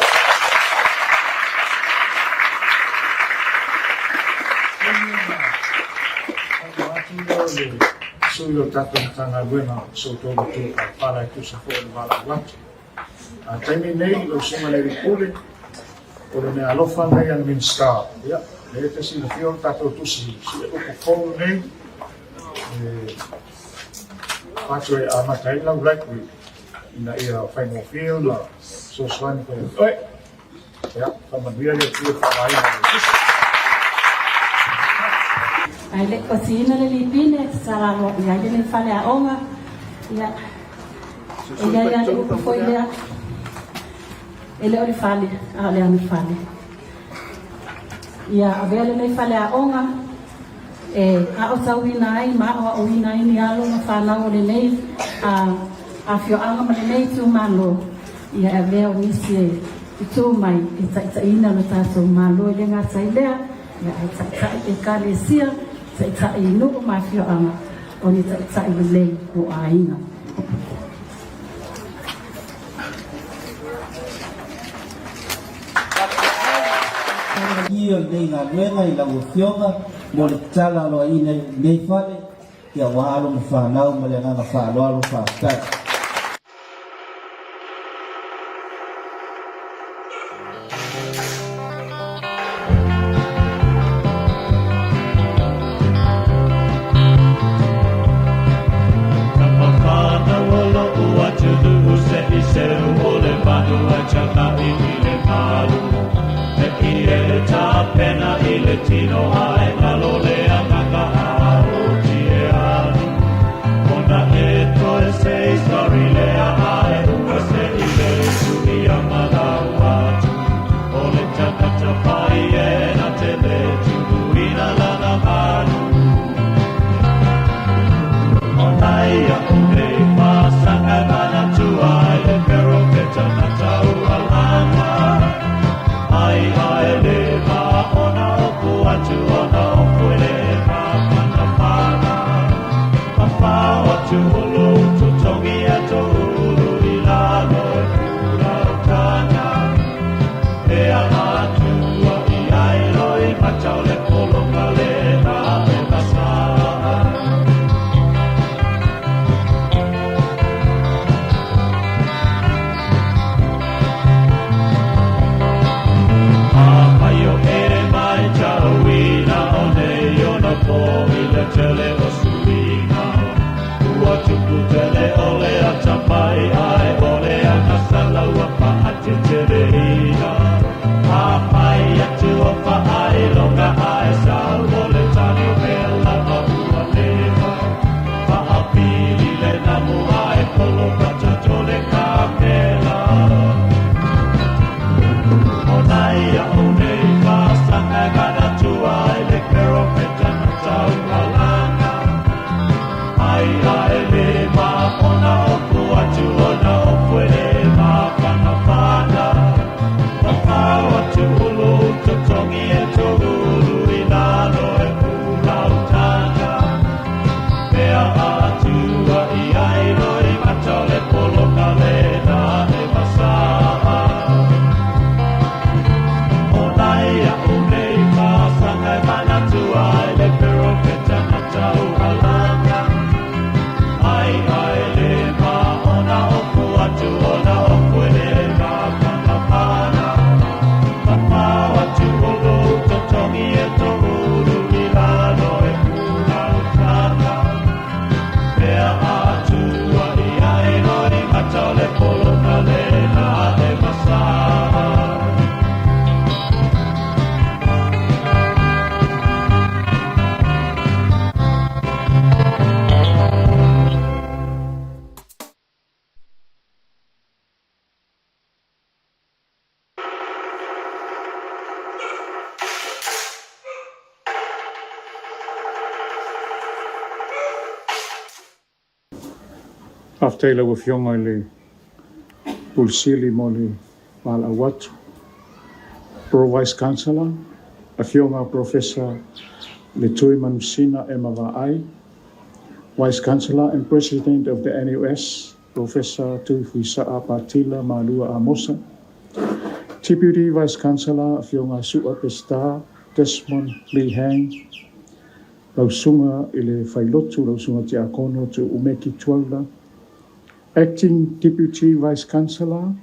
Sui o le tatou Matagaluega o Sotou Matua Palapala e tusa foi o le valaau atu. A taimi nei, lau susuga i le Alii Pule, o le meaalofa lenei a le Minisita. Ia, lea e te silafia o le tatou tusi sue upu fou lenei, e atu e amata ai lau library ina ia faigofie ona fesoasoani foi ia te oe. Ia, faamanuia le Atua i le faaaogaina o lau tusi. Ae le i kosiina le lipine e tatala aloa i ai lenei faleaoga, ia, e i ai lava le upu foi lea, e le o le fale, a o le anofale. Ia avea lenei faleaoga e aotauina ai ma aoaoina ai ni alo ma fanau o lenei afioaga ma lenei itumalo, ia e avea o nisi e tutu mai e taitaiina lo tatou Malo. E le gata i lea, ia ae taitai ekalesia, taitai i nuu ma afioaga, o ni taitai lelei mo aiga. Ia o lenei galuega i lau Afioga mo le tatala aloaia i lenei fale, ia ua alo ma fanau ma le agaga faaaloalo faafetai. Faafetai i lau Afioga i le Pule Sili mo le valaau atu. Pro Vice Chancellor, Afioga Professor Letui Manusina Emma Vaai, Vice Chancellor and President of the NUS, Professor Tuifuisa'a Patila Malua Amosa, Deputy Vice Chancellor Afioga Su'a Pesita Desmond Lee Hang, lau Susuga i le Failotu, lau Susuga Tiakono Tu'umeki Tuaula, Acting Deputy Vice Chancellor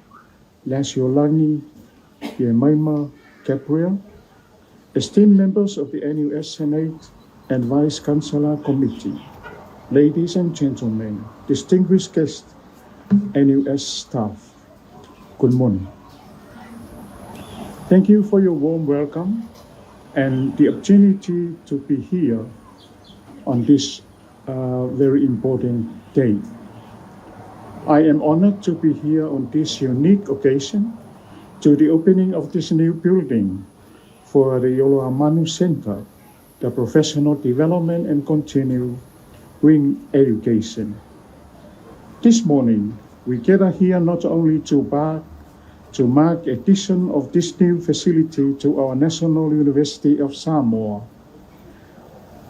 Lasiolagi Iemaima Gabriel, esteemed members of the NUS Senate and Vice Chancellor Committee, ladies and gentlemen, distinguished guests, NUS staff, good morning. Thank you for your warm welcome and the opportunity to be here on this very important day. I am honored to be here on this unique occasion to the opening of this new building for the Oloamanu Center, the Professional Development and Continuing Education. This morning, we gather here not only to mark addition of this new facility to our National University of Samoa,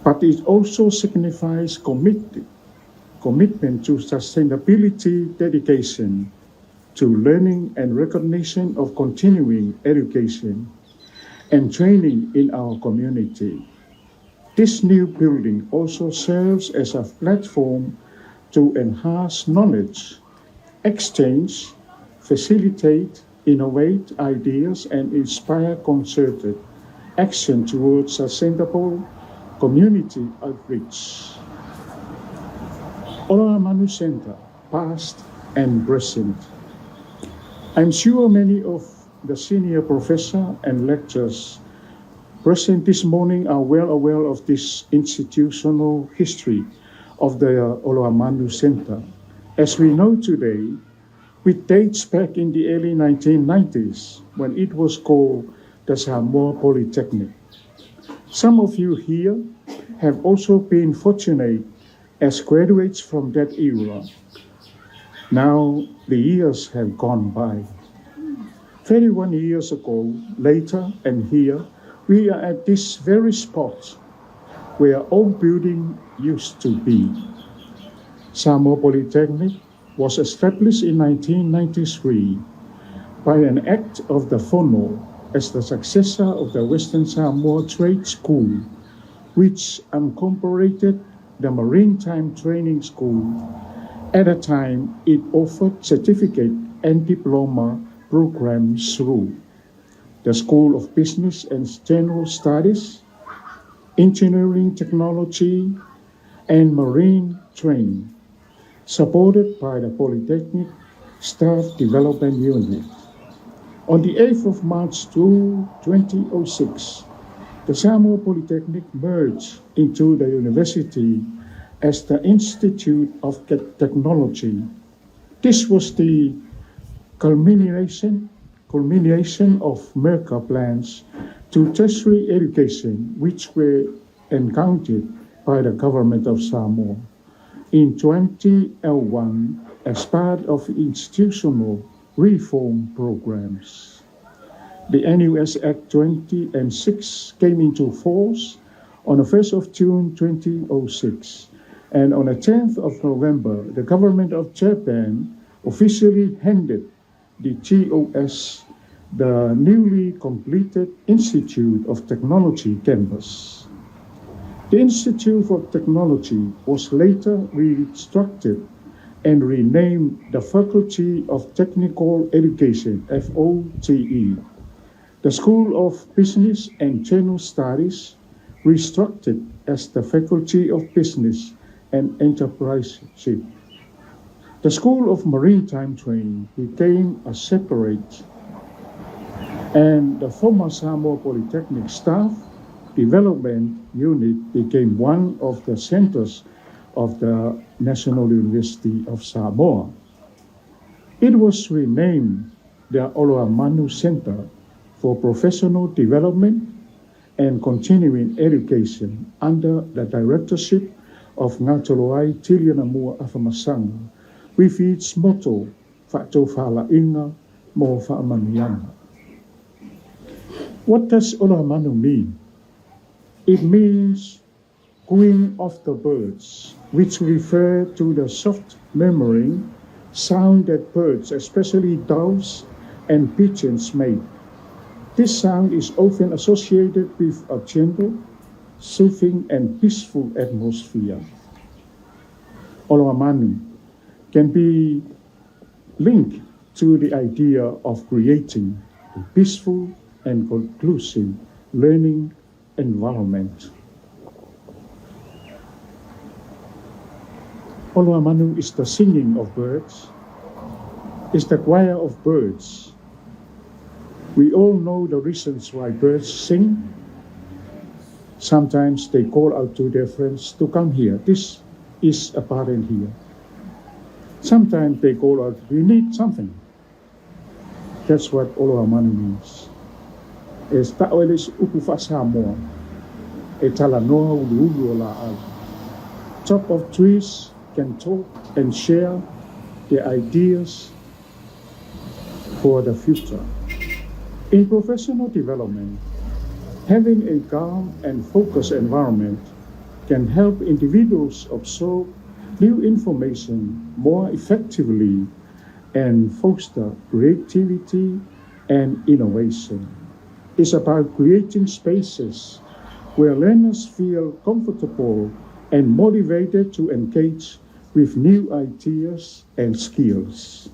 but it also signifies commitment to sustainability, dedication to learning and recognition of continuing education and training in our community. This new building also serves as a platform to enhance knowledge, exchange, facilitate, innovate ideas, and inspire concerted action towards sustainable community outreach. Oloamanu Center, past and present. I'm sure many of the senior professor and lecturers present this morning are well aware of this institutional history of the Oloamanu Center. As we know today, which dates back in the early 1990s when it was called the Samoa Polytechnic. Some of you here have also been fortunate as graduates from that era. Now the years have gone by. 31 years ago, later and here, we are at this very spot where old building used to be. Samoa Polytechnic was established in 1993 by an act of the Fono as the successor of the Western Samoa Trade School, which incorporated the Maritime Training School. At a time, it offered certificate and diploma programs through the School of Business and General Studies, Engineering Technology, and Marine Training, supported by the Polytechnic Staff Development Unit. On the 8th of March 2006, the Samoa Polytechnic merged into the university as the Institute of Technology. This was the culmination of MERCA plans to tertiary education, which were encountered by the government of Samoa in 2001 as part of institutional reform programs. The NUS Act 2006 came into force on the 1st of June 2006, and on the 10th of November, the government of Japan officially handed the TOS the newly completed Institute of Technology campus. The Institute of Technology was later restructured and renamed the Faculty of Technical Education, FOTE. The School of Business and General Studies restructured as the Faculty of Business and Entrepreneurship. The School of Maritime Training became a separate, and the former Samoa Polytechnic Staff Development Unit became one of the centers of the National University of Samoa. It was renamed the Oloamanu Center for Professional Development and Continuing Education under the directorship of Ngatoloai Tilianamua Afamasaga, with its motto, Fa'atofalaiga mo Fa'amanuiaga. What does Oloamanu mean? It means queen of the birds, which refer to the soft murmuring sound that birds, especially doves and pigeons, make. This sound is often associated with a gentle, soothing, and peaceful atmosphere. Oloamanu can be linked to the idea of creating a peaceful and conclusive learning environment. Oloamanu is the singing of birds, is the choir of birds. We all know the reasons why birds sing. Sometimes they call out to their friends to come here. This is apparent here. Sometimes they call out, we need something. That's what Oloamanu means. E ta'o ai le isi upu fa'asamoa, e talanoa uluulu o la'au. Top of trees can talk and share their ideas for the future. In professional development, having a calm and focused environment can help individuals absorb new information more effectively and foster creativity and innovation. It's about creating spaces where learners feel comfortable and motivated to engage with new ideas and skills.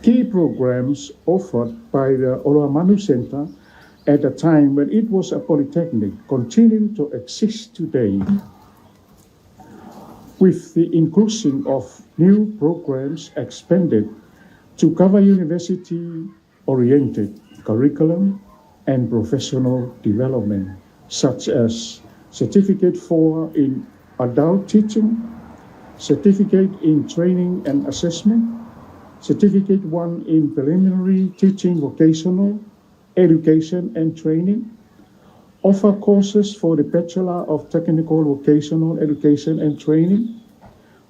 Key programs offered by the Olomanu Center at the time when it was a polytechnic continue to exist today, with the inclusion of new programs expanded to cover university-oriented curriculum and professional development, such as Certificate 4 in Adult Teaching, Certificate in Training and Assessment, Certificate 1 in Preliminary Teaching Vocational Education and Training, offer courses for the Bachelor of Technical Vocational Education and Training,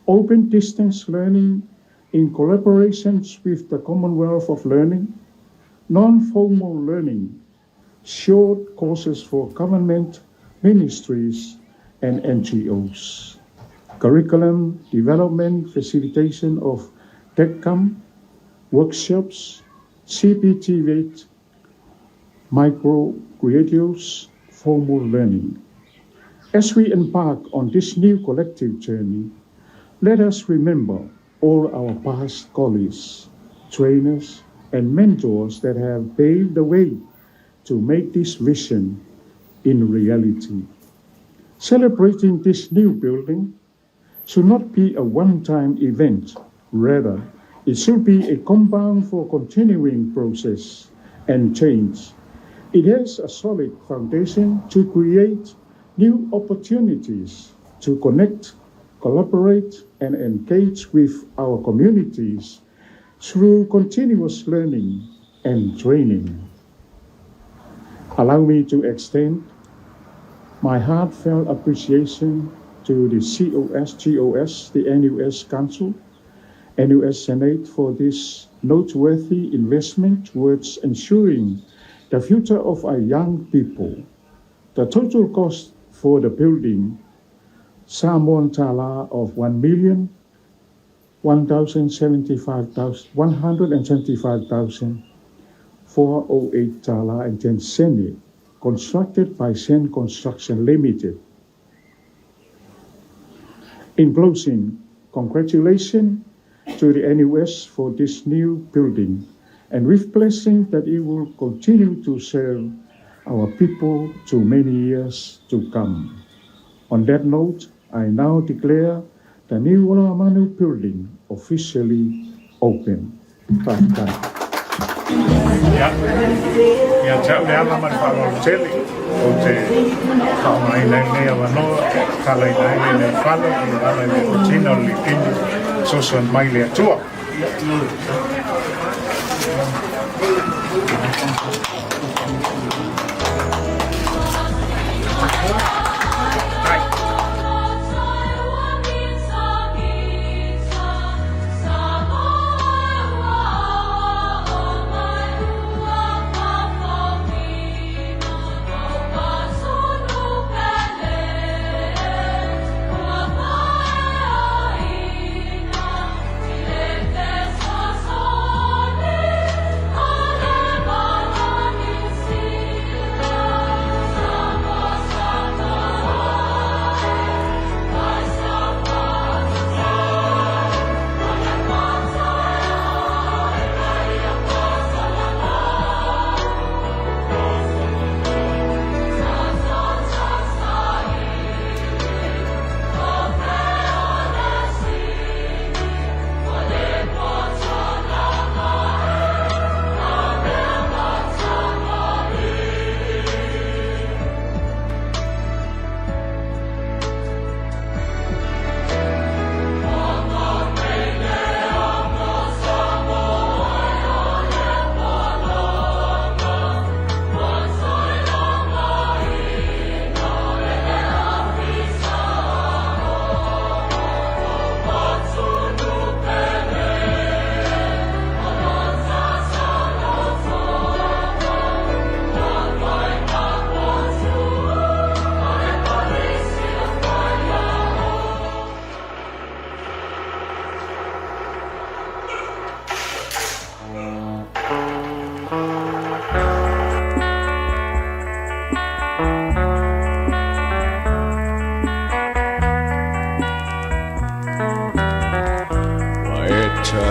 open distance learning in collaborations with the Commonwealth of Learning, non-formal learning, short courses for government ministries and NGOs, curriculum development, facilitation of TechCom, workshops, CPT, micro-creatives, formal learning. As we embark on this new collective journey, let us remember all our past colleagues, trainers, and mentors that have paved the way to make this vision in reality. Celebrating this new building should not be a one-time event. Rather, it should be a compound for continuing process and change. It has a solid foundation to create new opportunities to connect, collaborate, and engage with our communities through continuous learning and training. Allow me to extend my heartfelt appreciation to the COS, GOS, the NUS Council, NUS Senate for this noteworthy investment towards ensuring the future of our young people. The total cost for the building, Samoan Tala of 1,175,408 Tala and 10 sene, constructed by Sen Construction Limited. In closing, congratulations to the NUS for this new building, and with blessing that it will continue to serve our people to many years to come. On that note, I now declare the new Olomanu building officially open. Bye. Ia, ia te au le ala ma le faaaloalo tele, ou te faaaogaina ai lenei avanoa e tatalaina ai lenei fale e ala i le rotina o le lipini fesoasoani mai le Atua.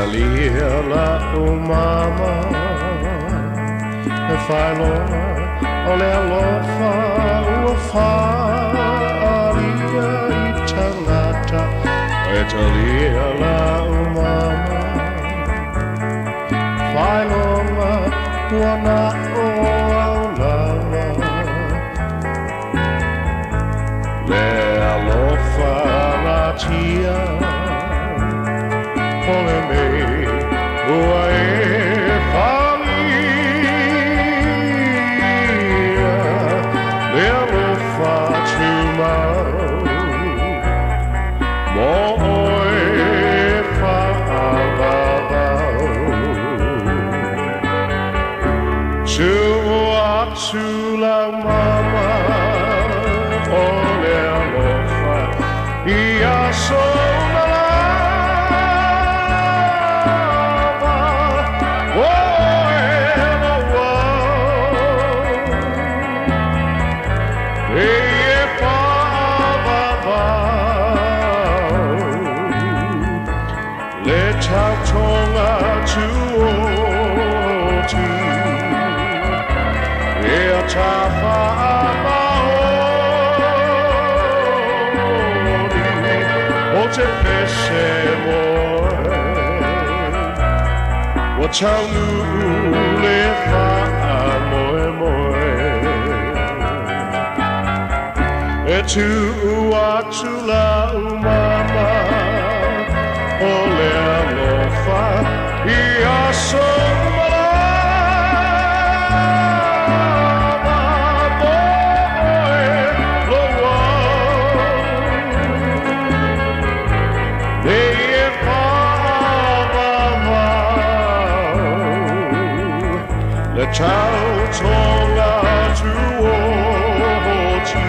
talia la'u mama Le faailoga o le alofa ua faaalia i tagata E talia la'u mama Faailoga ua na o au lava Le alofa natia O lenei ua e falia Le alofa tumau Mo oe e faavavau Tuu atu lau mama o le alofa i aso uma lava Mo oe lau Nei e faavavau Le tautoga tuoti Ia tafaamaoni O te pese moe Ua taunuu le faamoemoe E tuu atu lau mama O le alofa i aso uma lava Mo oe lou Nei e faavavau Le tautoga tuoti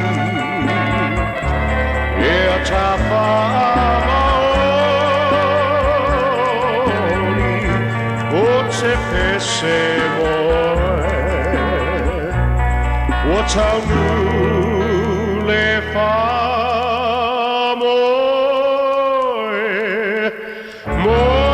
Ia tafaamaoni O te pese moe Ua taunuu le faamoe moe.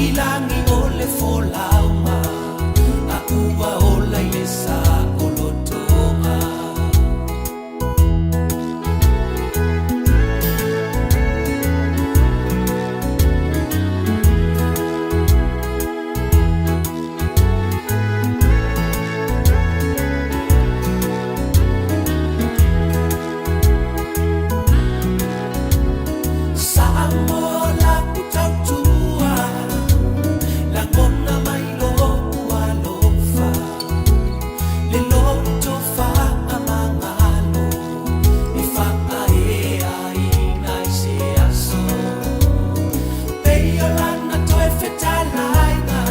I lagi o le folauga a ua ola i le saolotoga. Samoa laku tautua, lagona mai lo'u alofa, le loto faamagalo e faaeaina i se aso. Pei o lana toe fetalaiga,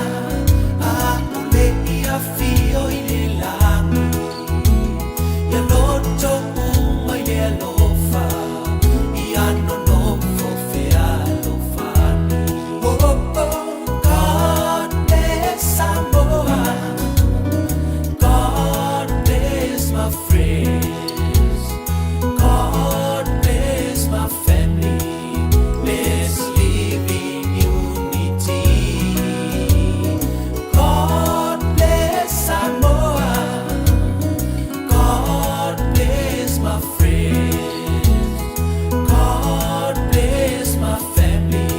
a o le i afio i le lagi. Ia loto uma i le alofa, ia nonofo fealofani. Oh, oh, oh, God bless Samoa. God bless my friends. God bless my family. Let's live in unity. God bless Samoa. God bless my friends. God bless my family.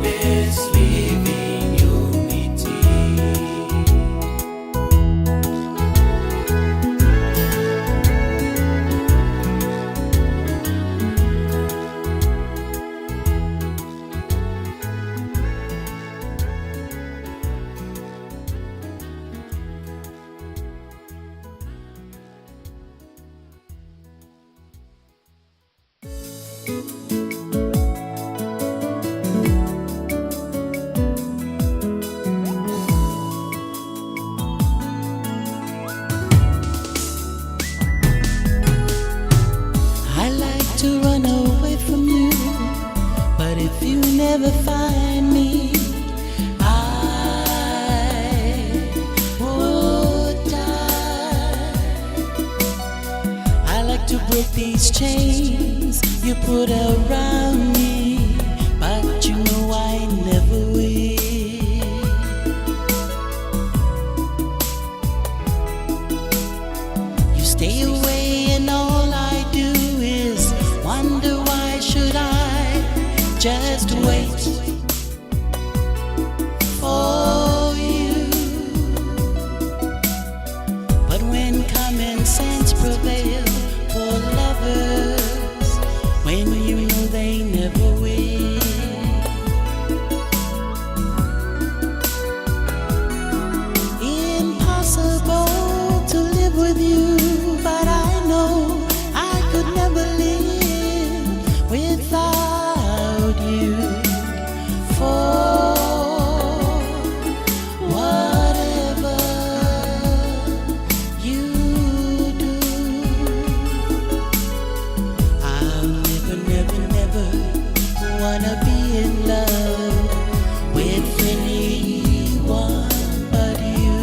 Let's live in unity. I like to run away from you, but if you never find me, I would die. I like to break these chains you put around me, but you know I never will. You stay away and all I do is wonder why should I just wait for you. But when common sense prevails for lovers, when you know they never will. Impossible to live with you, but I know I could never live without you. For whatever you do, I'll never, never, never wanna be in love with anyone but you.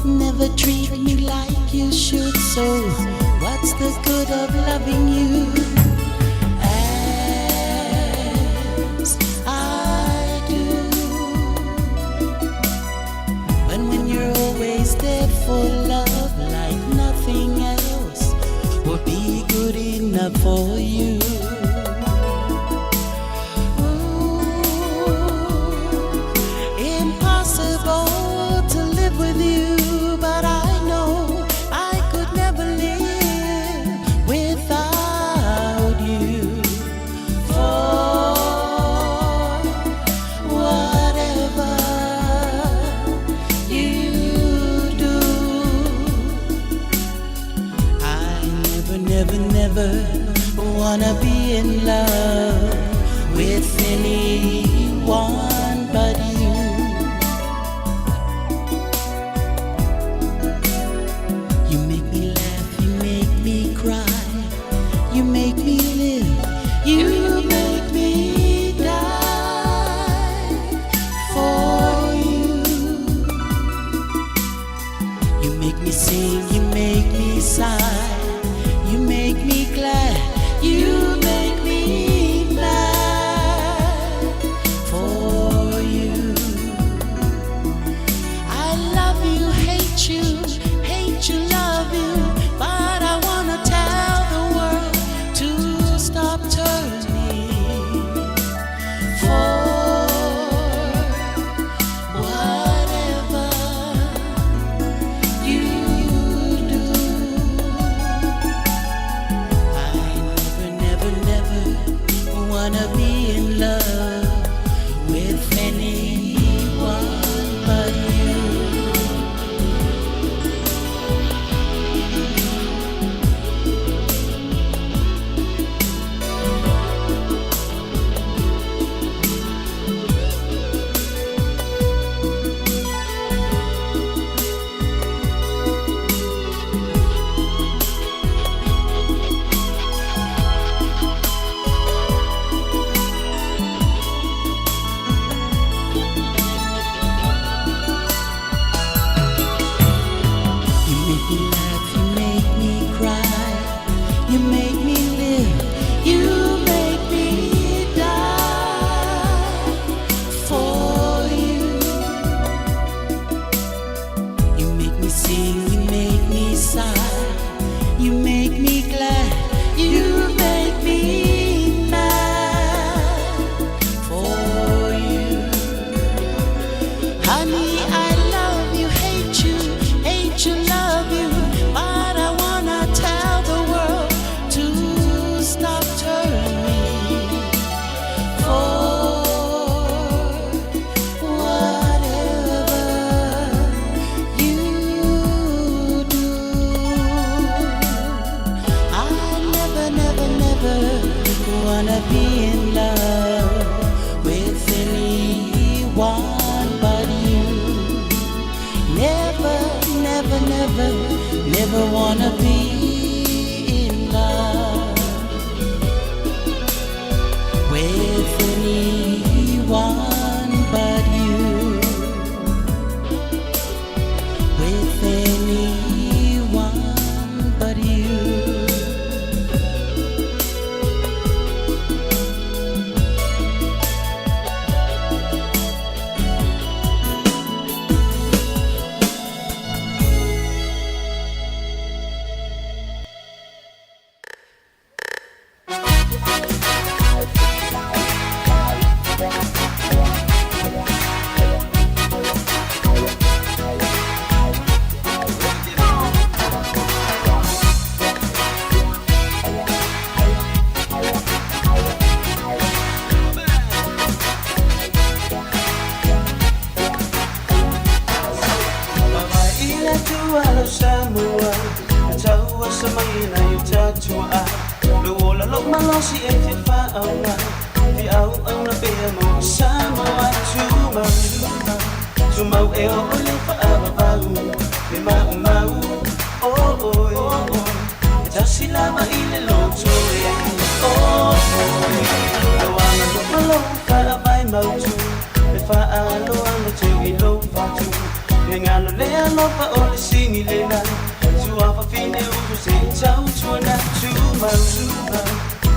Never treat me like you should, so what's the good of loving you? As I do. But when you're always there for love like nothing else would be good enough for you. Ooh, impossible to live with you, but I know I could never live without you. For whatever you do, I never, never, never wanna be in love with anyone but you. You make me laugh, you make me cry, you make me live, you make me die for you. You make me sing, you make me sigh, you make me glad, you make me wanna be in love with anyone but you. Never, never, never, never wanna be in love with anyone but you. With anyone but you. Ila tua lo Samoa, taua sa mai na i tatua. Lo ola lo malosi e te whaonga, te au au na pea mo Samoa tumau. Tumau e o le whaavavau, me mau mau, o oi. E tasi lava i le loto e, o oi. Lo anga lo malo whaavai mautu, me whaalo anga te i lo whatu. Me ngalo le alofa o le sini le na Tuafa fine utu se tau tuana tumau.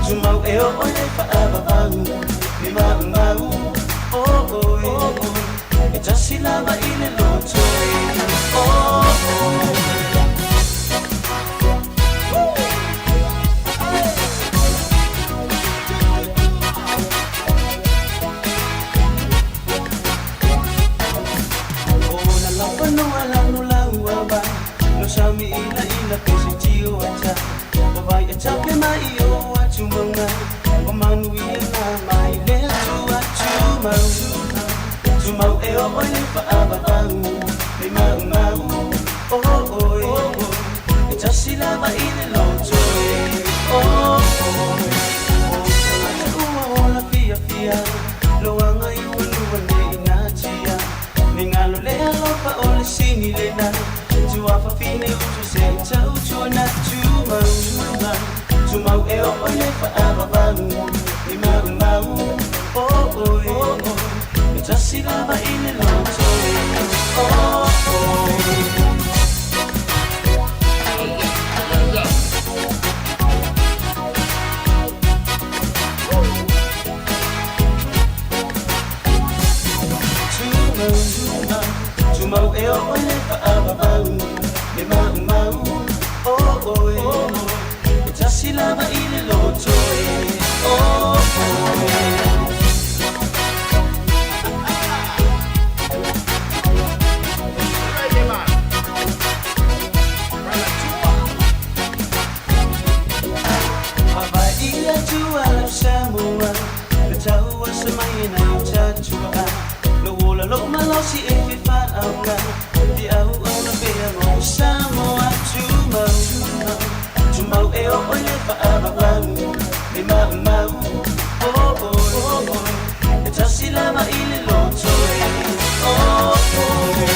Tumau e o le whaavavau, me mau mau, o oi. E tasi lava i le loto e, o oi. No sa mi ila ila pe se tio ata O vai e tape mai o atu maunga O manu ia ngā mai le atu atu mau. Tumau e o oi le whaavavau, me mau mau, o oi. E tasi lava i le loto e, o oi. O tangata ua ola fia fia, loanga i wanua ne i ngā tia. Me ngalo le alofa o le sini le na Tuafa fine utu se tau tuana tumau. Tumau e o oi le whaavavau, me mau mau, o oi. E tasi lava i le loto e, o oi. Tumau, tumau e o oi le whaavavau, me mau mau, o oi. E tasi lava i le loto e, o oi. Hawaii atu ala Samoa, le taua sa mai na i tatua. Lo ola lo malosi e fe whaauka, te au au na pea mo Samoa tumau. Tumau e o oi le whaavavau, me mau mau, o oi. E tasi lava i le loto e, o oi.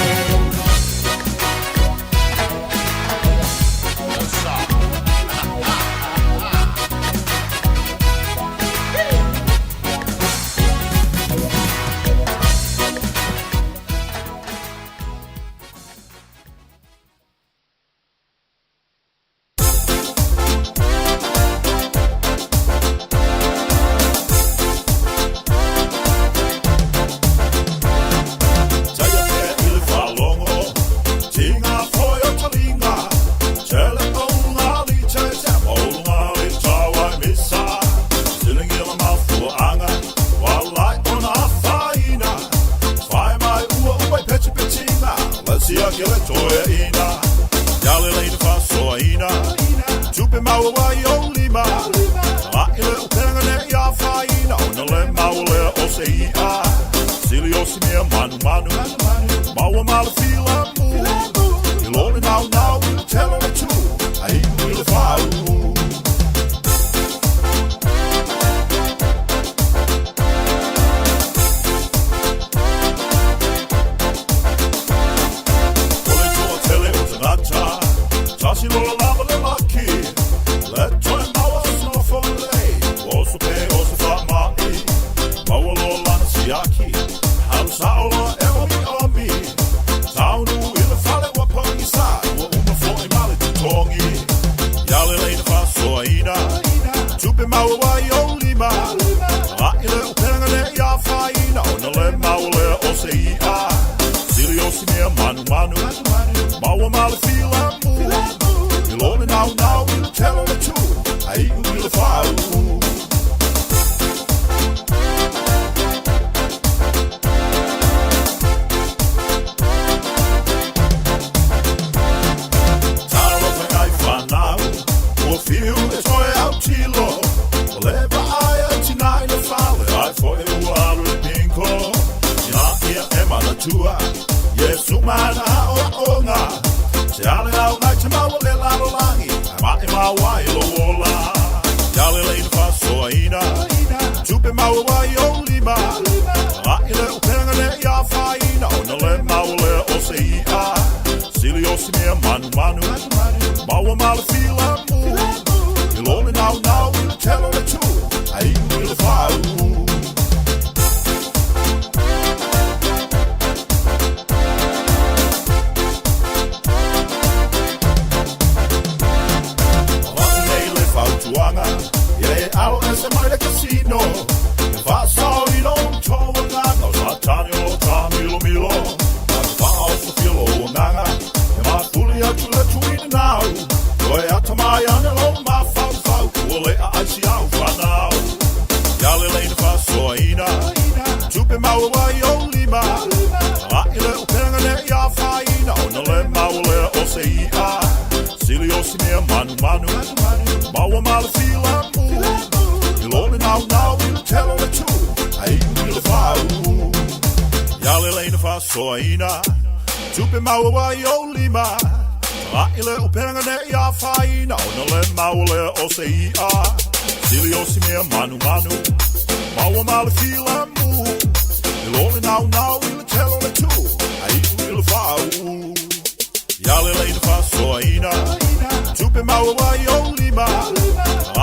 Tell her the truth, I ain't really far. le laki. Le toe maua se nofo lelei, oso pe o se faama'i. Maua loa lana siaki, alu sa'o loa e omi'omi. Taunu i le fale ua pogisa, ua uma fo'i ma le totogi. Ia lelei na fa'asoaina, tupe maua ai ou lima. A'i le upega ne'i afaina, ona lē maua lea o se i'a. Sili o si mea manumanu, maua ma le filamu. I lo le naunau i le tele o le tū, a iu i le fāu'u. Talofa e ai fanau, ua fiu e toe autilo. Ua le vaaia tinā i le fale, ai foi ua alu i le pinko. Tinā ia e manatua, Iesu ma ana aʻoaʻoga. Se ale aoga e te maua le lalolagi, ae maʻemau ai lou ola. Ia lelei na faasoaina, tupe maua ai ou lima. A'i le upega ne'i afaina, ona lē maua lea o se i'a. Sili o si mea manumanu, maua ma le filamu. I lo le naunau i le tele o le tū, a iu i le fāu'u. Avatu nei le fautuaga, ia e alo ese mai le kasino. E faasao i lou tou agaga, o Satani o lo o tāmilomilo. A ua faaosofia lou agaga, e mafuli atu le tuuina nau. Toe atamai ane lou mafaufau, ua le aai si au fanau. Ia lelei na faasoaina, tupe maua ai ou lima. A'i le upega ne'i afaina, ona lē maua lea o se i'a. Sili o si mea manumanu, maua ma le filamu. I lo le naunau i le tele o le tū, a iu i le fāu'u. Ia lelei na faasoaina, tupe maua ai ou lima. A'i le upega ne'i afaina, ona lē maua lea o se i'a. Sili o si mea manumanu, maua ma le filamu. I lo le naunau i le tele o le tū, a iu i le fāu'u. Ia lelei na faasoaina, tupe maua ai ou lima.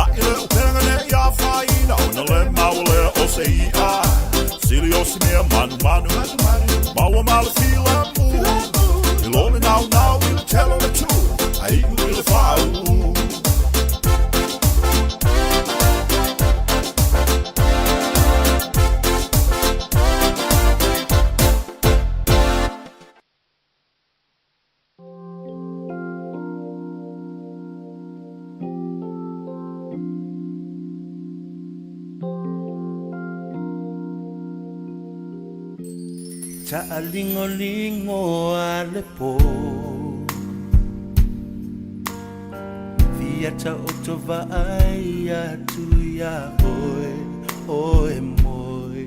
A'i le upega ne'i afaina, ona lē maua lea o se i'a. Sili o si mea manumanu, maua ma le filamu. I lo le naunau i le tele o le tū, a iu i le fāu'u. Taʻaligolingo a le pō Fia taoto vaai atu iā oe oe moe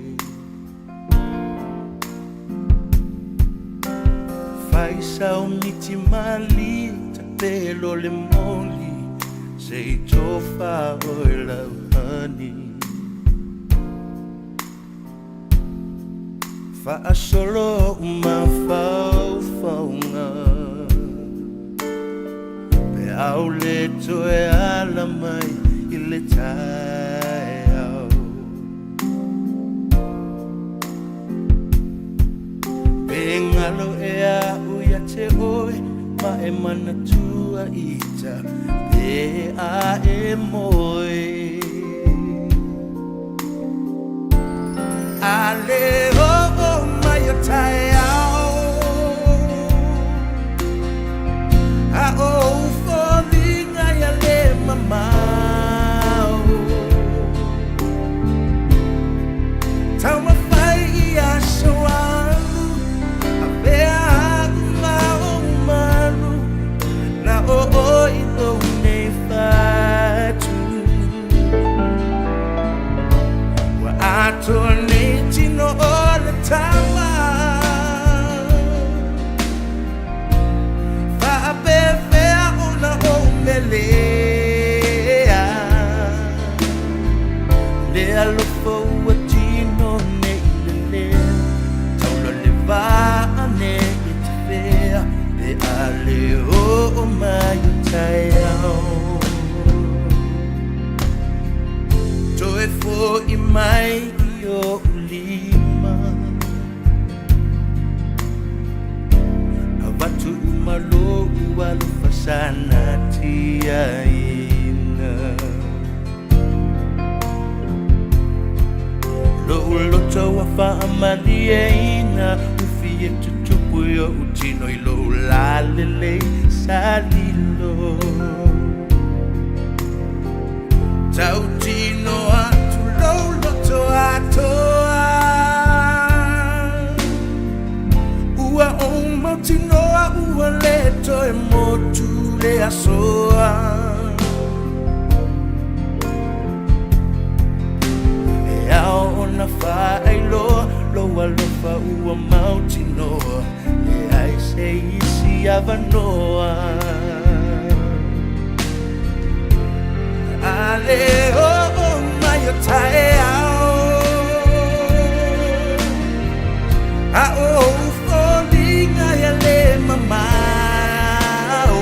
Faisao miti mali tapelo le moli Se i tofa oe lau honey Faasolo mafaufauga Pe au le toe ala mai i le taeao Pe galo ea a'u ia te oe ma e manatua ita pe a e moe A le oo mai o taeao A o ou foliga ia le mamao Taumafai i aso alu Avea a'u ma ou malu Na o oe i lou nei fatu. tiaina. Lo'u loto ua faamalieina ufi e tutupu i o'u tino i lo'u lalelei salilo. Tautino atu lou loto atoa. Ua ou mautinoa ua lē toe motu le asoa. E ao ona faailoa lou alofa ua mautinoa leai se isi avanoa. A le oo mai o taeao a o ou foliga ia lē mamao.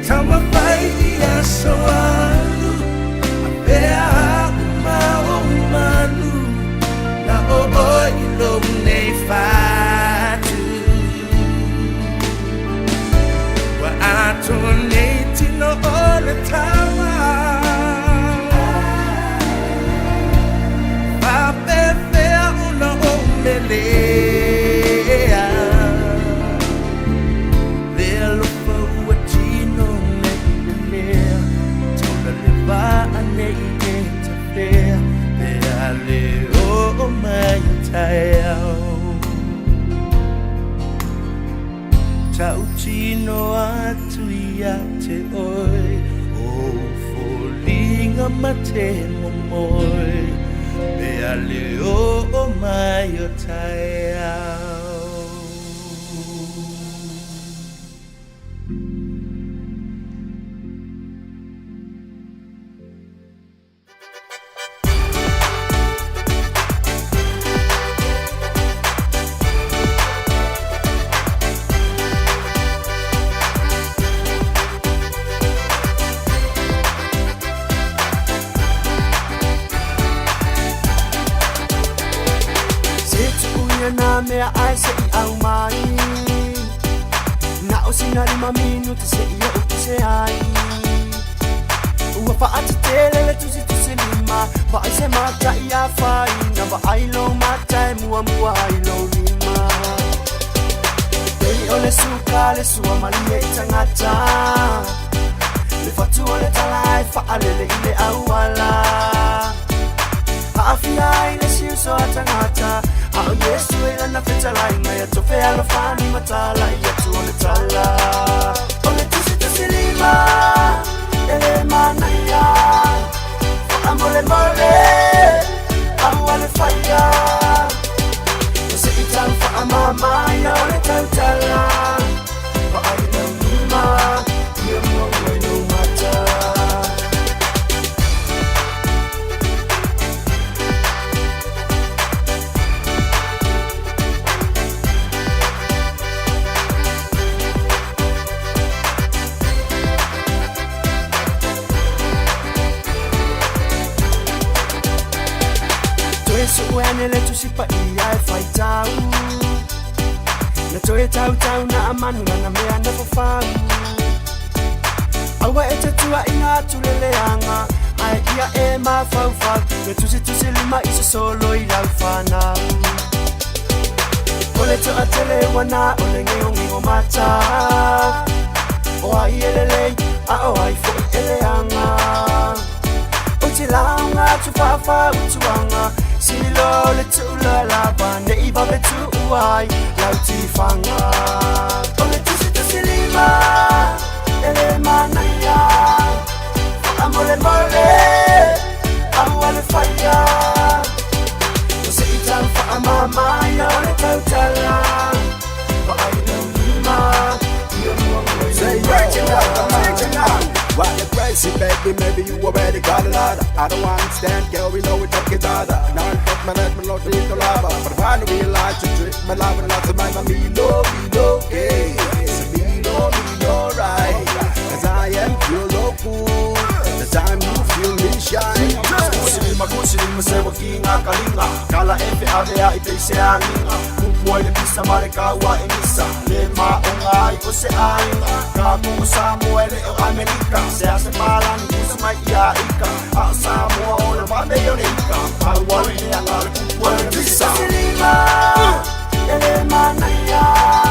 Taumafai i aso alu a pea a'u ma ou malu na o oe i lou nei fatu. Ua atoa nei tino o le taua. Faapefea ona ou melea. Le alofa ua tino nei lelea. Taula le vaa nei e tafea. Pe a le oo mai o taeao. Tautino atu ia te oe. O foliga ma te momoe. Pe a le oo mai o taeao. Se tu'uia nā mea ae se'i aumai. Na o sina lima minuti se'i o'u pise ai. Ua fa'atetele le tusitusi lima Va'ai se mata'i afaina Va'ai lou mata e muamua ai lou lima. Pei o le suka le suamalie i tagata. Le fatu o le tala e fa'alele i le auala. A'afia ai le siuso a tagata. A o Iesu i lana fetalaiga ia tofe alofani ma tala'i atu o le tala. O le tusitusi lima e lē manaia. Fa'amolemole aua le faia. E se'i tau fa'amāmāia o le tautala. Va'ai lau lima ia muamua i lou mata. Toe su'ue ane le tusi pa'ia e faitau. Na toe tautau na amanu lana mea na fafau. Aua e te tua'iga atu le leaga ae ia e mafaufau. Le tusitusi lima i sosolo i lau fanau. O le to'atele ua na o le geogego mata. O ai e lelei a o ai fo'i e leaga. Ou te lauga atu fa'afautuaga. Silo le tu'ulalava ne'i vave tu'u ai lau tifaga. O le tusitusi lima e lē manaia. Fa'amolemole aua le faia. O se'i tau fa'amāmāia o le tautala. Va'ai lau lima ia muamua i Say lou yo, why you crazy, baby? Maybe you already got another. I don't understand, girl, we know we talk each other. Now I'm talking my life, my love, to lava. But if I realize you treat my life and lots of my me no, me no, okay. So me no, me no, right. Cause I am pure local. The time you feel me shine. Kusilima, Ma se wakinga kalinga Kala e fe ave a i peise anginga Kupu ai le pisa ma le kaua e misa Le ma o ngai o se ainga Ka ku o Samoa e le o Amerika Se a se palani kusa mai ia ika A o Samoa o le vame o le ika Pau o le anga le kupu ai le pisa Lima, ele manaia.